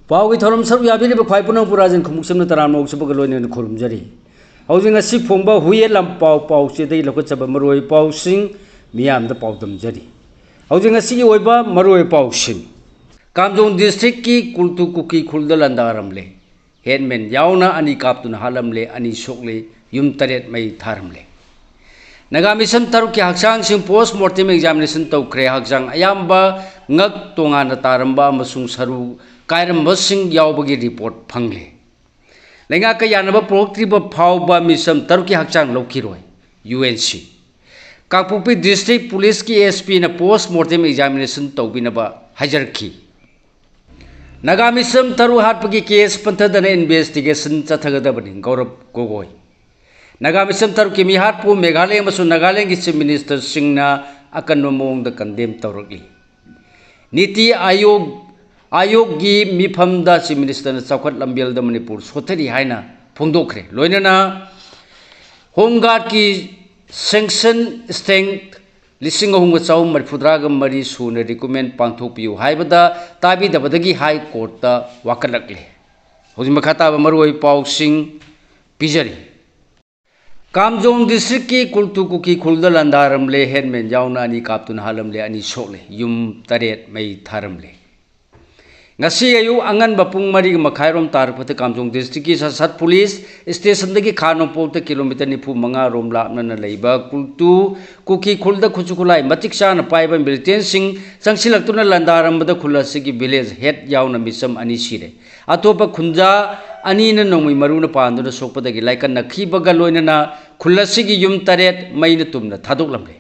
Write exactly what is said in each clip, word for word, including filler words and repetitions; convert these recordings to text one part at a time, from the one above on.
ꯄꯥꯎꯒꯤ ꯊꯧꯔꯝ ꯁꯔꯨꯛ ꯌꯥꯕꯤꯔꯤꯕ ꯈ꯭ꯋꯥꯏ ꯄꯨꯝꯅꯃꯛꯄꯨ ꯔꯥꯖꯦꯟ ꯈꯨꯃꯨꯛꯆꯝꯅ ꯇꯔꯥꯝꯅ ꯑꯣꯛꯆꯕꯒ ꯂꯣꯏꯅꯅ ꯈꯨꯔꯨꯝꯖꯔꯤ꯫ ꯍꯧꯖꯤꯛ ꯉꯁꯤ ꯐꯣꯡꯕ ꯍꯨꯏꯌꯦꯟ ꯂꯥꯟꯄꯥꯎ ꯄꯥꯎꯆꯦꯗꯒꯤ ꯂꯧꯈꯠꯆꯕ ꯃꯔꯨꯑꯣꯏꯕ ꯄꯥꯎꯁꯤꯡ ꯃꯤꯌꯥꯝꯗ ꯄꯥꯎꯗꯝꯖꯔꯤ꯫ ꯍꯧꯖꯤꯛ ꯉꯁꯤꯒꯤ ꯑꯣꯏꯕ ꯃꯔꯨꯑꯣꯏꯕ ꯄꯥꯎꯁꯤꯡ꯫ ꯀꯥꯝꯖꯣꯡ ꯗꯤꯁꯇ꯭ꯔꯤꯛꯀꯤ ꯀꯨꯜꯇꯨ ꯀꯨꯀꯤ ꯈꯨꯜꯗ ꯂꯥꯟꯗꯥꯔꯝꯂꯦ꯫ ꯍꯦꯠꯃꯦꯟ ꯌꯥꯎꯅ ꯑꯅꯤ ꯀꯥꯞꯇꯨꯅ ꯍꯥꯠꯂꯝꯂꯦ, ꯑꯅꯤ ꯁꯣꯛꯂꯦ, ꯌꯨꯝ ꯇꯔꯦꯠ ꯃꯩ ꯊꯥꯔꯝꯂꯦ꯫ ꯅꯥꯒꯥ ꯃꯤꯁꯝ ꯇꯔꯨꯛꯀꯤ ꯍꯛꯆꯥꯡꯁꯤꯡ post mortem examination ꯇꯧꯈ꯭ꯔꯦ꯫ ꯍꯛꯆꯥꯡ ꯑꯌꯥꯝꯕ ꯉꯛ ꯇꯣꯉꯥꯟꯅ ꯇꯥꯔꯝꯕ ꯑꯃꯁꯨꯡ ꯁꯔꯨ ꯀꯥꯏꯔꯝꯕꯁꯤꯡ ꯌꯥꯎꯕꯒꯤ report ꯐꯪꯂꯦ꯫ ꯂꯩꯉꯥꯛꯀ ꯌꯥꯅꯕ ꯄꯨꯔꯛꯇ꯭ꯔꯤꯕ ꯐꯥꯎꯕ ꯃꯤꯁꯝ ꯇꯔꯨꯛꯀꯤ ꯍꯛꯆꯥꯡ ꯂꯧꯈꯤꯔꯣꯏ, ꯌꯨ ꯑꯦꯟ ꯁꯤ꯫ ꯀꯥꯡꯄꯣꯛꯄꯤ ꯗꯤꯁꯇ꯭ꯔꯤꯛ ꯄꯨꯂꯤꯁꯀꯤ ꯑꯦꯁ ꯄꯤꯅ post mortem examination ꯇꯧꯕꯤꯅꯕ ꯍꯥꯏꯖꯔꯛꯈꯤ꯫ ꯅꯥꯒꯥ ꯃꯤꯁꯝ ꯇꯔꯨꯛ ꯍꯥꯠꯄꯒꯤ ꯀꯦꯁ ꯄꯟꯊꯗꯅ investigation ꯆꯠꯊꯒꯗꯕꯅꯤ, ꯒꯧꯔꯕ ꯒꯣꯒꯣꯏ꯫ ꯅꯥꯒꯥ ꯃꯤꯁꯝ ꯇꯔꯨꯛꯀꯤ ꯃꯤꯍꯥꯠꯄꯨ ꯃꯦꯘꯥꯂꯌ ꯑꯃꯁꯨꯡ ꯅꯥꯒꯥꯂꯦꯟꯒꯤ ꯆꯤꯐ ꯃꯤꯅꯤꯁꯇꯔꯁꯤꯡꯅ ꯑꯀꯟꯕ ꯃꯑꯣꯡꯗ ꯀꯟꯗꯦꯝ ꯇꯧꯔꯛꯂꯤ꯫ ꯅꯤꯇꯤ ꯑꯥꯌꯣꯒ, ꯑꯥꯌꯣꯒꯒꯤ ꯃꯤꯐꯝꯗ ꯆꯤꯐ ꯃꯤꯅꯤꯁꯇꯔꯅ ꯆꯥꯎꯈꯠ ꯂꯝꯕꯦꯜꯗ ꯃꯅꯤꯄꯨꯔ ꯁꯣꯠꯊꯔꯤ ꯍꯥꯏꯅ ꯐꯣꯡꯗꯣꯛꯈ꯭ꯔꯦ꯫ ꯂꯣꯏꯅꯅ ꯍꯣꯝ ꯒꯥꯔꯗꯀꯤ ꯁꯦꯡꯁꯟ ꯁ꯭ꯇ꯭ꯔꯦꯡꯊ ꯂꯤꯁꯤꯡ ꯑꯍꯨꯝꯒ ꯆꯍꯨꯝ ꯃꯔꯤꯐꯨꯇꯔꯥꯒ ꯃꯔꯤ ꯁꯨꯅ ꯔꯤꯀ꯭ꯔꯨꯠꯃꯦꯟ ꯄꯥꯡꯊꯣꯛꯄꯤꯌꯨ ꯍꯥꯏꯕꯗ ꯇꯥꯕꯤꯗꯕꯗꯒꯤ ꯍꯥꯏ ꯀꯣꯔꯠꯇ ꯋꯥꯀꯠꯂꯛꯂꯦ꯫ ꯍꯧꯖꯤꯛ ꯃꯈꯥ ꯇꯥꯕ ꯃꯔꯨꯑꯣꯏꯕ ꯄꯥꯎꯁꯤꯡ ꯄꯤꯖꯔꯤ꯫ ꯀꯥꯝꯖꯣꯡ ꯗꯤꯁꯇ꯭ꯔꯤꯛꯀꯤ ꯀꯨꯜꯇꯨ ꯀꯨꯀꯤ ꯈꯨꯜꯗ ꯂꯥꯟꯗꯥꯔꯝꯂꯦ, ꯍꯦꯠꯃꯦꯟ ꯌꯥꯎꯅ ꯑꯅꯤ ꯀꯥꯞꯇꯨꯅ ꯍꯥꯠꯂꯝꯂꯦ, ꯑꯅꯤ ꯁꯣꯛꯂꯦ, ꯌꯨꯝ ꯇꯔꯦꯠ ꯃꯩ ꯊꯥꯔꯝꯂꯦ꯫ ꯉꯁꯤ ꯑꯌꯨꯛ ꯑꯉꯟꯕ ꯄꯨꯡ ꯃꯔꯤꯒ ꯃꯈꯥꯏꯔꯣꯝ ꯇꯥꯔꯛꯄꯗ ꯀꯥꯝꯖꯣꯡ ꯗꯤꯁꯇ꯭ꯔꯤꯛꯀꯤ ꯁꯠꯁꯠ ꯄꯨꯂꯤꯁ ꯁ꯭ꯇꯦꯁꯟꯗꯒꯤ ꯈꯥ ꯅꯣꯡꯄꯣꯛꯇ ꯀꯤꯂꯣꯃꯤꯇꯔ ꯅꯤꯐꯨ ꯃꯉꯥ ꯔꯣꯝ ꯂꯥꯞꯅꯅ ꯂꯩꯕ ꯀꯨꯜꯇꯨ ꯀꯨꯀꯤ ꯈꯨꯜꯗ ꯈꯨꯠꯁꯨ ꯈꯨꯠꯂꯥꯏ ꯃꯇꯤꯛ ꯆꯥꯅ ꯄꯥꯏꯕ ꯃꯤꯂꯤꯇꯦꯟꯁꯤꯡ ꯆꯪꯁꯤꯜꯂꯛꯇꯨꯅ ꯂꯥꯟꯗꯥꯔꯝꯕꯗ ꯈꯨꯜ ꯑꯁꯤꯒꯤ ꯚꯤꯂꯦꯖ ꯍꯦꯗ ꯌꯥꯎꯅ ꯃꯤꯆꯝ ꯑꯅꯤ ꯁꯤꯔꯦ꯫ ꯑꯇꯣꯞꯄ ꯈꯨꯟꯖꯥ ꯑꯅꯤꯅ ꯅꯣꯡꯃꯩ ꯃꯔꯨꯅ ꯄꯥꯟꯗꯨꯅ ꯁꯣꯛꯄꯗꯒꯤ ꯂꯥꯏꯀꯠꯅꯈꯤꯕꯒ ꯂꯣꯏꯅꯅ ꯈꯨꯜ ꯑꯁꯤꯒꯤ ꯌꯨꯝ ꯇꯔꯦꯠ ꯃꯩꯅ ꯇꯨꯝꯅ ꯊꯥꯗꯣꯛꯂꯝꯂꯦ꯫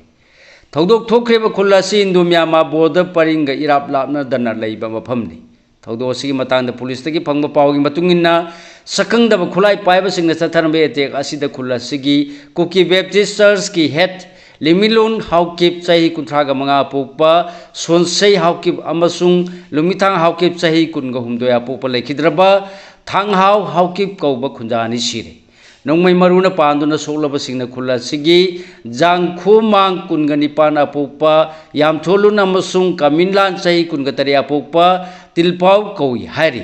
ꯊꯧꯗꯣꯛ ꯊꯣꯛꯈ꯭ꯔꯤꯕ ꯈꯨꯜ ꯑꯁꯤ ꯏꯟꯗꯣ ꯃ꯭ꯌꯥꯟꯃꯥꯔ ꯕꯣꯔꯗꯔ ꯄꯔꯤꯡꯒ ꯏꯔꯥꯞ ꯂꯥꯞꯅꯗꯅ ꯂꯩꯕ ꯃꯐꯝꯅꯤ꯫ ꯊꯧꯗꯣꯛ ꯑꯁꯤꯒꯤ ꯃꯇꯥꯡꯗ ꯄꯨꯂꯤꯁꯇꯒꯤ ꯐꯪꯕ ꯄꯥꯎꯒꯤ ꯃꯇꯨꯡ ꯏꯟꯅ, ꯁꯛꯈꯪꯗꯕ ꯈꯨꯠꯂꯥꯏ ꯄꯥꯏꯕꯁꯤꯡꯅ ꯆꯠꯊꯔꯝꯕ ꯑꯦꯇꯦꯛ ꯑꯁꯤꯗ ꯈꯨꯜ ꯑꯁꯤꯒꯤ ꯀꯨꯀꯤ ꯕꯦꯞꯇꯤꯁ ꯆꯔꯆꯀꯤ ꯍꯦꯗ ꯂꯤꯃꯤꯂꯨꯟ ꯍꯥꯎꯀꯤꯞ, ꯆꯍꯤ ꯀꯨꯟꯊ꯭ꯔꯥꯒ ꯃꯉꯥ ꯑꯄꯣꯛꯄ, ꯁꯣꯟꯁꯩ ꯍꯥꯎꯀꯤꯞ ꯑꯃꯁꯨꯡ ꯂꯨꯃꯤꯊꯥꯡ ꯍꯥꯎꯀꯤꯞ, ꯆꯍꯤ ꯀꯨꯟꯒ ꯍꯨꯝꯗꯣꯏ ꯑꯄꯣꯛꯄ, ꯂꯩꯈꯤꯗ꯭ꯔꯕ ꯊꯥꯡꯍꯥꯎ ꯍꯥꯎꯀꯤꯞ ꯀꯧꯕ ꯈꯨꯟꯖꯥ ꯑꯅꯤ ꯁꯤꯔꯦ꯫ ꯅꯣꯡꯃꯩ ꯃꯔꯨꯅ ꯄꯥꯟꯗꯨꯅ ꯁꯣꯛꯂꯕꯁꯤꯡꯅ ꯈꯨꯜ ꯑꯁꯤꯒꯤ ꯖꯥꯡꯈꯨꯃꯥꯡ ꯀꯨꯟꯒ ꯅꯤꯄꯥꯟ ꯑꯄꯣꯛꯄ ꯌꯥꯝꯊꯣꯂꯨꯟ ꯑꯃꯁꯨꯡ ꯀꯃꯤꯟꯂꯥꯟ ꯆꯍꯤ ꯀꯨꯟꯒ ꯇꯔꯦꯠ ꯑꯄꯣꯛꯄ ꯇꯤꯜꯄꯥꯎ ꯀꯧꯏ ꯍꯥꯏꯔꯤ꯫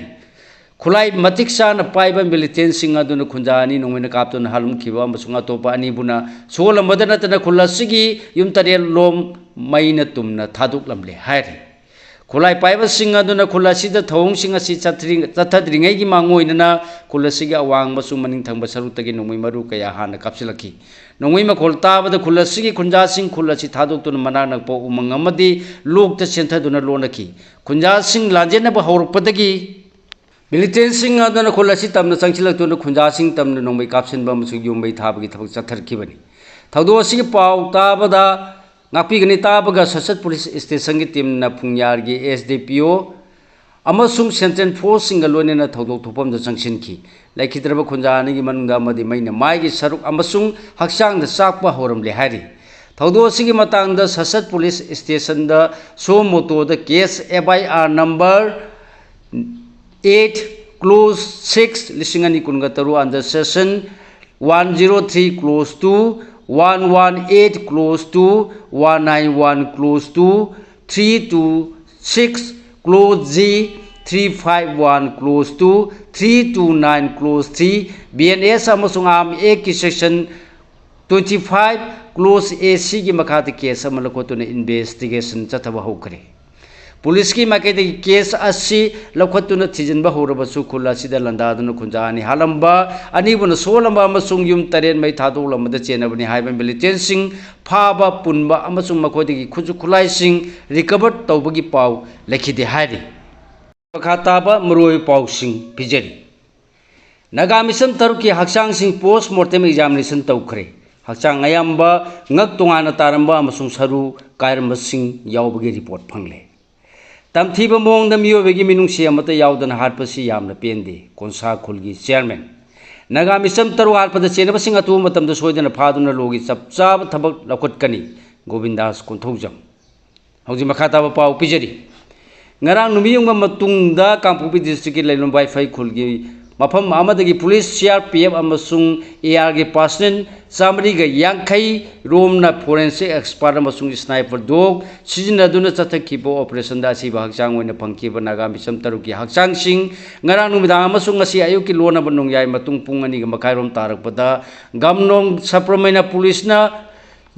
ꯈꯨꯠꯂꯥꯏ ꯃꯇꯤꯛ ꯆꯥꯅ ꯄꯥꯏꯕ ꯃꯤꯂꯤꯇꯦꯟꯁꯤꯡ ꯑꯗꯨꯅ ꯈꯨꯟꯖꯥ ꯑꯅꯤ ꯅꯣꯡꯃꯩꯅ ꯀꯥꯞꯇꯨꯅ ꯍꯥꯠꯂꯝꯈꯤꯕ ꯑꯃꯁꯨꯡ ꯑꯇꯣꯞꯄ ꯑꯅꯤꯕꯨꯅ ꯁꯣꯛꯍꯜꯂꯝꯕꯗ ꯅꯠꯇꯅ ꯈꯨꯜ ꯑꯁꯤꯒꯤ ꯌꯨꯝ ꯇꯔꯦꯠ ꯂꯣꯝ ꯃꯩꯅ ꯇꯨꯝꯅ ꯊꯥꯗꯣꯛꯂꯝꯂꯦ ꯍꯥꯏꯔꯤ꯫ ꯈꯨꯠꯂꯥꯏ ꯄꯥꯏꯕꯁꯤꯡ ꯑꯗꯨꯅ ꯈꯨꯜ ꯑꯁꯤꯗ ꯊꯧꯑꯣꯡꯁꯤꯡ ꯑꯁꯤ ꯆꯠꯊꯔꯤ-, ꯆꯠꯊꯗ꯭ꯔꯤꯉꯩꯒꯤ ꯃꯥꯡꯑꯣꯏꯅꯅ ꯈꯨꯜ ꯑꯁꯤꯒꯤ ꯑꯋꯥꯡ ꯑꯃꯁꯨꯡ ꯃꯅꯤꯡ ꯊꯪꯕ ꯁꯔꯨꯛꯇꯒꯤ ꯅꯣꯡꯃꯩ ꯃꯔꯨ ꯀꯌꯥ ꯍꯥꯟꯅ ꯀꯥꯞꯁꯤꯜꯂꯛꯈꯤ꯫ ꯅꯣꯡꯃꯩ ꯃꯈꯣꯜ ꯇꯥꯕꯗ ꯈꯨꯜ ꯑꯁꯤꯒꯤ ꯈꯨꯟꯖꯥꯁꯤꯡ ꯈꯨꯜ ꯑꯁꯤ ꯊꯥꯗꯣꯛꯇꯨꯅ ꯃꯅꯥꯛ ꯅꯛꯄ ꯎꯃꯪ ꯑꯃꯗꯤ ꯂꯣꯛꯇ ꯆꯦꯟꯊꯗꯨꯅ ꯂꯣꯟꯅꯈꯤ꯫ ꯈꯨꯟꯖꯥꯁꯤꯡ ꯂꯥꯟꯖꯦꯟꯅꯕ ꯍꯧꯔꯛꯄꯗꯒꯤ ꯃꯤꯂꯤꯇꯦꯟꯁꯤꯡ ꯑꯗꯨꯅ ꯈꯨꯜ ꯑꯁꯤ ꯇꯝꯅ ꯆꯪꯁꯤꯜꯂꯛꯇꯨꯅ ꯈꯨꯟꯖꯥꯁꯤꯡ ꯇꯝꯅ ꯅꯣꯡꯃꯩ ꯀꯥꯞꯁꯤꯟꯕ ꯑꯃꯁꯨꯡ ꯌꯨꯝ ꯃꯩ ꯊꯥꯕꯒꯤ ꯊꯕꯛ ꯆꯠꯊꯔꯛꯈꯤꯕꯅꯤ꯫ ꯊꯧꯗꯣꯛ ꯑꯁꯤꯒꯤ ꯄꯥꯎ ꯇꯥꯕꯗ ꯉꯥꯛꯄꯤꯒꯅꯤ ꯇꯥꯕꯒ ꯁꯠꯁꯠ ꯄꯨꯂꯤꯁ ꯁ꯭ꯇꯦꯁꯟꯒꯤ ꯇꯤꯝꯅ ꯐꯨꯡꯌꯥꯔꯒꯤ ꯑꯦꯁ ꯗꯤ ꯄꯤ ꯑꯣ ꯑꯃꯁꯨꯡ ꯁꯦꯟꯇ꯭ꯔꯦꯜ ꯐꯣꯔꯁꯁꯤꯡꯒ ꯂꯣꯏꯅꯅ ꯊꯧꯗꯣꯛ ꯊꯣꯛꯐꯝꯗ ꯆꯪꯁꯤꯟꯈꯤ꯫ ꯂꯩꯈꯤꯗ꯭ꯔꯕ ꯈꯨꯟꯖꯥ ꯑꯅꯤꯒꯤ ꯃꯅꯨꯡꯗ ꯑꯃꯗꯤ ꯃꯩꯅ ꯃꯥꯏꯒꯤ ꯁꯔꯨꯛ ꯑꯃꯁꯨꯡ ꯍꯛꯆꯥꯡꯗ ꯆꯥꯛꯄ ꯍꯧꯔꯝꯂꯦ ꯍꯥꯏꯔꯤ꯫ ꯊꯧꯗꯣꯛ ꯑꯁꯤꯒꯤ ꯃꯇꯥꯡꯗ ꯁꯠꯁꯠ ꯄꯨꯂꯤꯁ ꯁ꯭ꯇꯦꯁꯟꯗ ꯁꯣ ꯃꯣꯇꯣꯗ case F I R number eight clause six, ꯂꯤꯁꯤꯡ ꯑꯅꯤ ꯀꯨꯟꯒ ꯇꯔꯨꯛ under section one zero three clause two, one one eight clause two, one nine one clause two, three two six clause G, three five one clause two, three two nine clause three, B N S ꯑꯃꯁꯨꯡ Arms Act ꯀꯤ section twenty five clause A C ꯒꯤ ꯃꯈꯥꯗ case ꯑꯃ ꯂꯧꯈꯠꯇꯨꯅ investigation ꯆꯠꯊꯕ ꯍꯧꯈ꯭ꯔꯦ꯫ ꯄꯨꯂꯤꯁꯀꯤ ꯃꯥꯏꯀꯩꯗꯒꯤ ꯀꯦꯁ ꯑꯁꯤ ꯂꯧꯈꯠꯇꯨꯅ ꯊꯤꯖꯤꯟꯕ ꯍꯧꯔꯕꯁꯨ ꯈꯨꯜ ꯑꯁꯤꯗ ꯂꯥꯟꯗꯥꯗꯨꯅ ꯈꯨꯟꯖꯥ ꯑꯅꯤ ꯍꯥꯠꯂꯝꯕ, ꯑꯅꯤꯕꯨꯅ ꯁꯣꯛꯍꯜꯂꯝꯕ ꯑꯃꯁꯨꯡ ꯌꯨꯝ ꯇꯔꯦꯠ ꯃꯩ ꯊꯥꯗꯣꯛꯂꯝꯕꯗ ꯆꯦꯟꯅꯕꯅꯤ ꯍꯥꯏꯕ ꯃꯤꯂꯤꯇꯦꯟꯁꯤꯡ ꯐꯥꯕ, ꯄꯨꯟꯕ ꯑꯃꯁꯨꯡ ꯃꯈꯣꯏꯗꯒꯤ ꯈꯨꯠꯁꯨ ꯈꯨꯠꯂꯥꯏꯁꯤꯡ ꯔꯤꯀꯚꯔ ꯇꯧꯕꯒꯤ ꯄꯥꯎ ꯂꯩꯈꯤꯗꯦ ꯍꯥꯏꯔꯤ꯫ ꯃꯈꯥ ꯇꯥꯕ ꯃꯔꯨꯑꯣꯏꯕ ꯄꯥꯎꯁꯤꯡ ꯄꯤꯖꯔꯤ꯫ ꯅꯥꯒꯥ ꯃꯤꯁꯝ ꯇꯔꯨꯛꯀꯤ ꯍꯛꯆꯥꯡꯁꯤꯡ ꯄꯣꯁ ꯃꯣꯔꯇꯦꯝ ꯑꯦꯛꯖꯥꯃꯤꯅꯦꯁꯟ ꯇꯧꯈ꯭ꯔꯦ꯫ ꯍꯛꯆꯥꯡ ꯑꯌꯥꯝꯕ ꯉꯛ ꯇꯣꯉꯥꯟꯅ ꯇꯥꯔꯝꯕ ꯑꯃꯁꯨꯡ ꯁꯔꯨ ꯀꯥꯏꯔꯝꯕꯁꯤꯡ ꯌꯥꯎꯕꯒꯤ ꯔꯤꯄꯣꯔꯠ ꯐꯪꯂꯦ꯫ ꯇꯝꯊꯤꯕ ꯃꯑꯣꯡꯗ ꯃꯤꯑꯣꯏꯕꯒꯤ ꯃꯤꯅꯨꯡꯁꯤ ꯑꯃꯠꯇ ꯌꯥꯎꯗꯅ ꯍꯥꯠꯄꯁꯤ ꯌꯥꯝꯅ ꯄꯦꯟꯗꯦ, ꯀꯣꯟꯁꯥ ꯈꯨꯜꯒꯤ ꯆꯤꯌꯔꯃꯦꯟ꯫ ꯅꯥꯒꯥ ꯃꯤꯁꯝ ꯇꯔꯨꯛ ꯍꯥꯠꯄꯗ ꯆꯦꯟꯅꯕꯁꯤꯡ ꯑꯊꯨꯕ ꯃꯇꯝꯗ ꯁꯣꯏꯗꯅ ꯐꯥꯗꯨꯅ ꯂꯣꯒꯤ ꯆꯞ ꯆꯥꯕ ꯊꯕꯛ ꯂꯧꯈꯠꯀꯅꯤ, ꯒꯣꯕꯤꯟꯗꯥꯁ ꯀꯣꯟꯊꯧꯖꯝ꯫ ꯍꯧꯖꯤꯛ ꯃꯈꯥ ꯇꯥꯕ ꯄꯥꯎ ꯄꯤꯖꯔꯤ꯫ ꯉꯔꯥꯡ ꯅꯨꯃꯤꯠ ꯌꯨꯡꯕ ꯃꯇꯨꯡꯗ ꯀꯥꯡꯄꯣꯛꯄꯤ ꯗꯤꯁꯇ꯭ꯔꯤꯛꯀꯤ ꯂꯩꯂꯣꯡ ꯋꯥꯏꯐꯩ ꯈꯨꯜꯒꯤ ꯃꯐꯝ ꯑꯃꯗꯒꯤ police, C R P F ꯑꯃꯁꯨꯡ ꯑꯦ ꯑꯥꯔꯒꯤ ꯄꯥꯔꯁꯅꯦꯜ ꯆꯥꯃꯔꯤꯒ ꯌꯥꯡꯈꯩ ꯔꯣꯝꯅ ꯐꯣꯔꯦꯟꯁꯤꯛ ꯑꯦꯛꯁꯄꯥꯔꯠ ꯑꯃꯁꯨꯡ ꯁ꯭ꯅꯥꯏꯄꯔ ꯗꯣꯒ ꯁꯤꯖꯤꯟꯅꯗꯨꯅ ꯆꯠꯊꯈꯤꯕ ꯑꯣꯄꯔꯦꯁꯟꯗ ꯑꯁꯤꯕ ꯍꯛꯆꯥꯡ ꯑꯣꯏꯅ ꯐꯪꯈꯤꯕ ꯅꯥꯒꯥ ꯃꯤꯆꯝ ꯇꯔꯨꯛꯀꯤ ꯍꯛꯆꯥꯡꯁꯤꯡ ꯉꯔꯥꯡ ꯅꯨꯃꯤꯗꯥꯡ ꯑꯃꯁꯨꯡ ꯉꯁꯤ ꯑꯌꯨꯛꯀꯤ ꯂꯣꯟꯅꯕ ꯅꯣꯡꯌꯥꯏ ꯃꯇꯨꯡ ꯄꯨꯡ ꯑꯅꯤꯒ ꯃꯈꯥꯏꯔꯣꯝ ꯇꯥꯔꯛꯄꯗ ꯒꯝꯅꯣꯡ ꯁꯕ꯭ꯔꯃꯩꯅ ꯄꯨꯂꯤꯁꯅ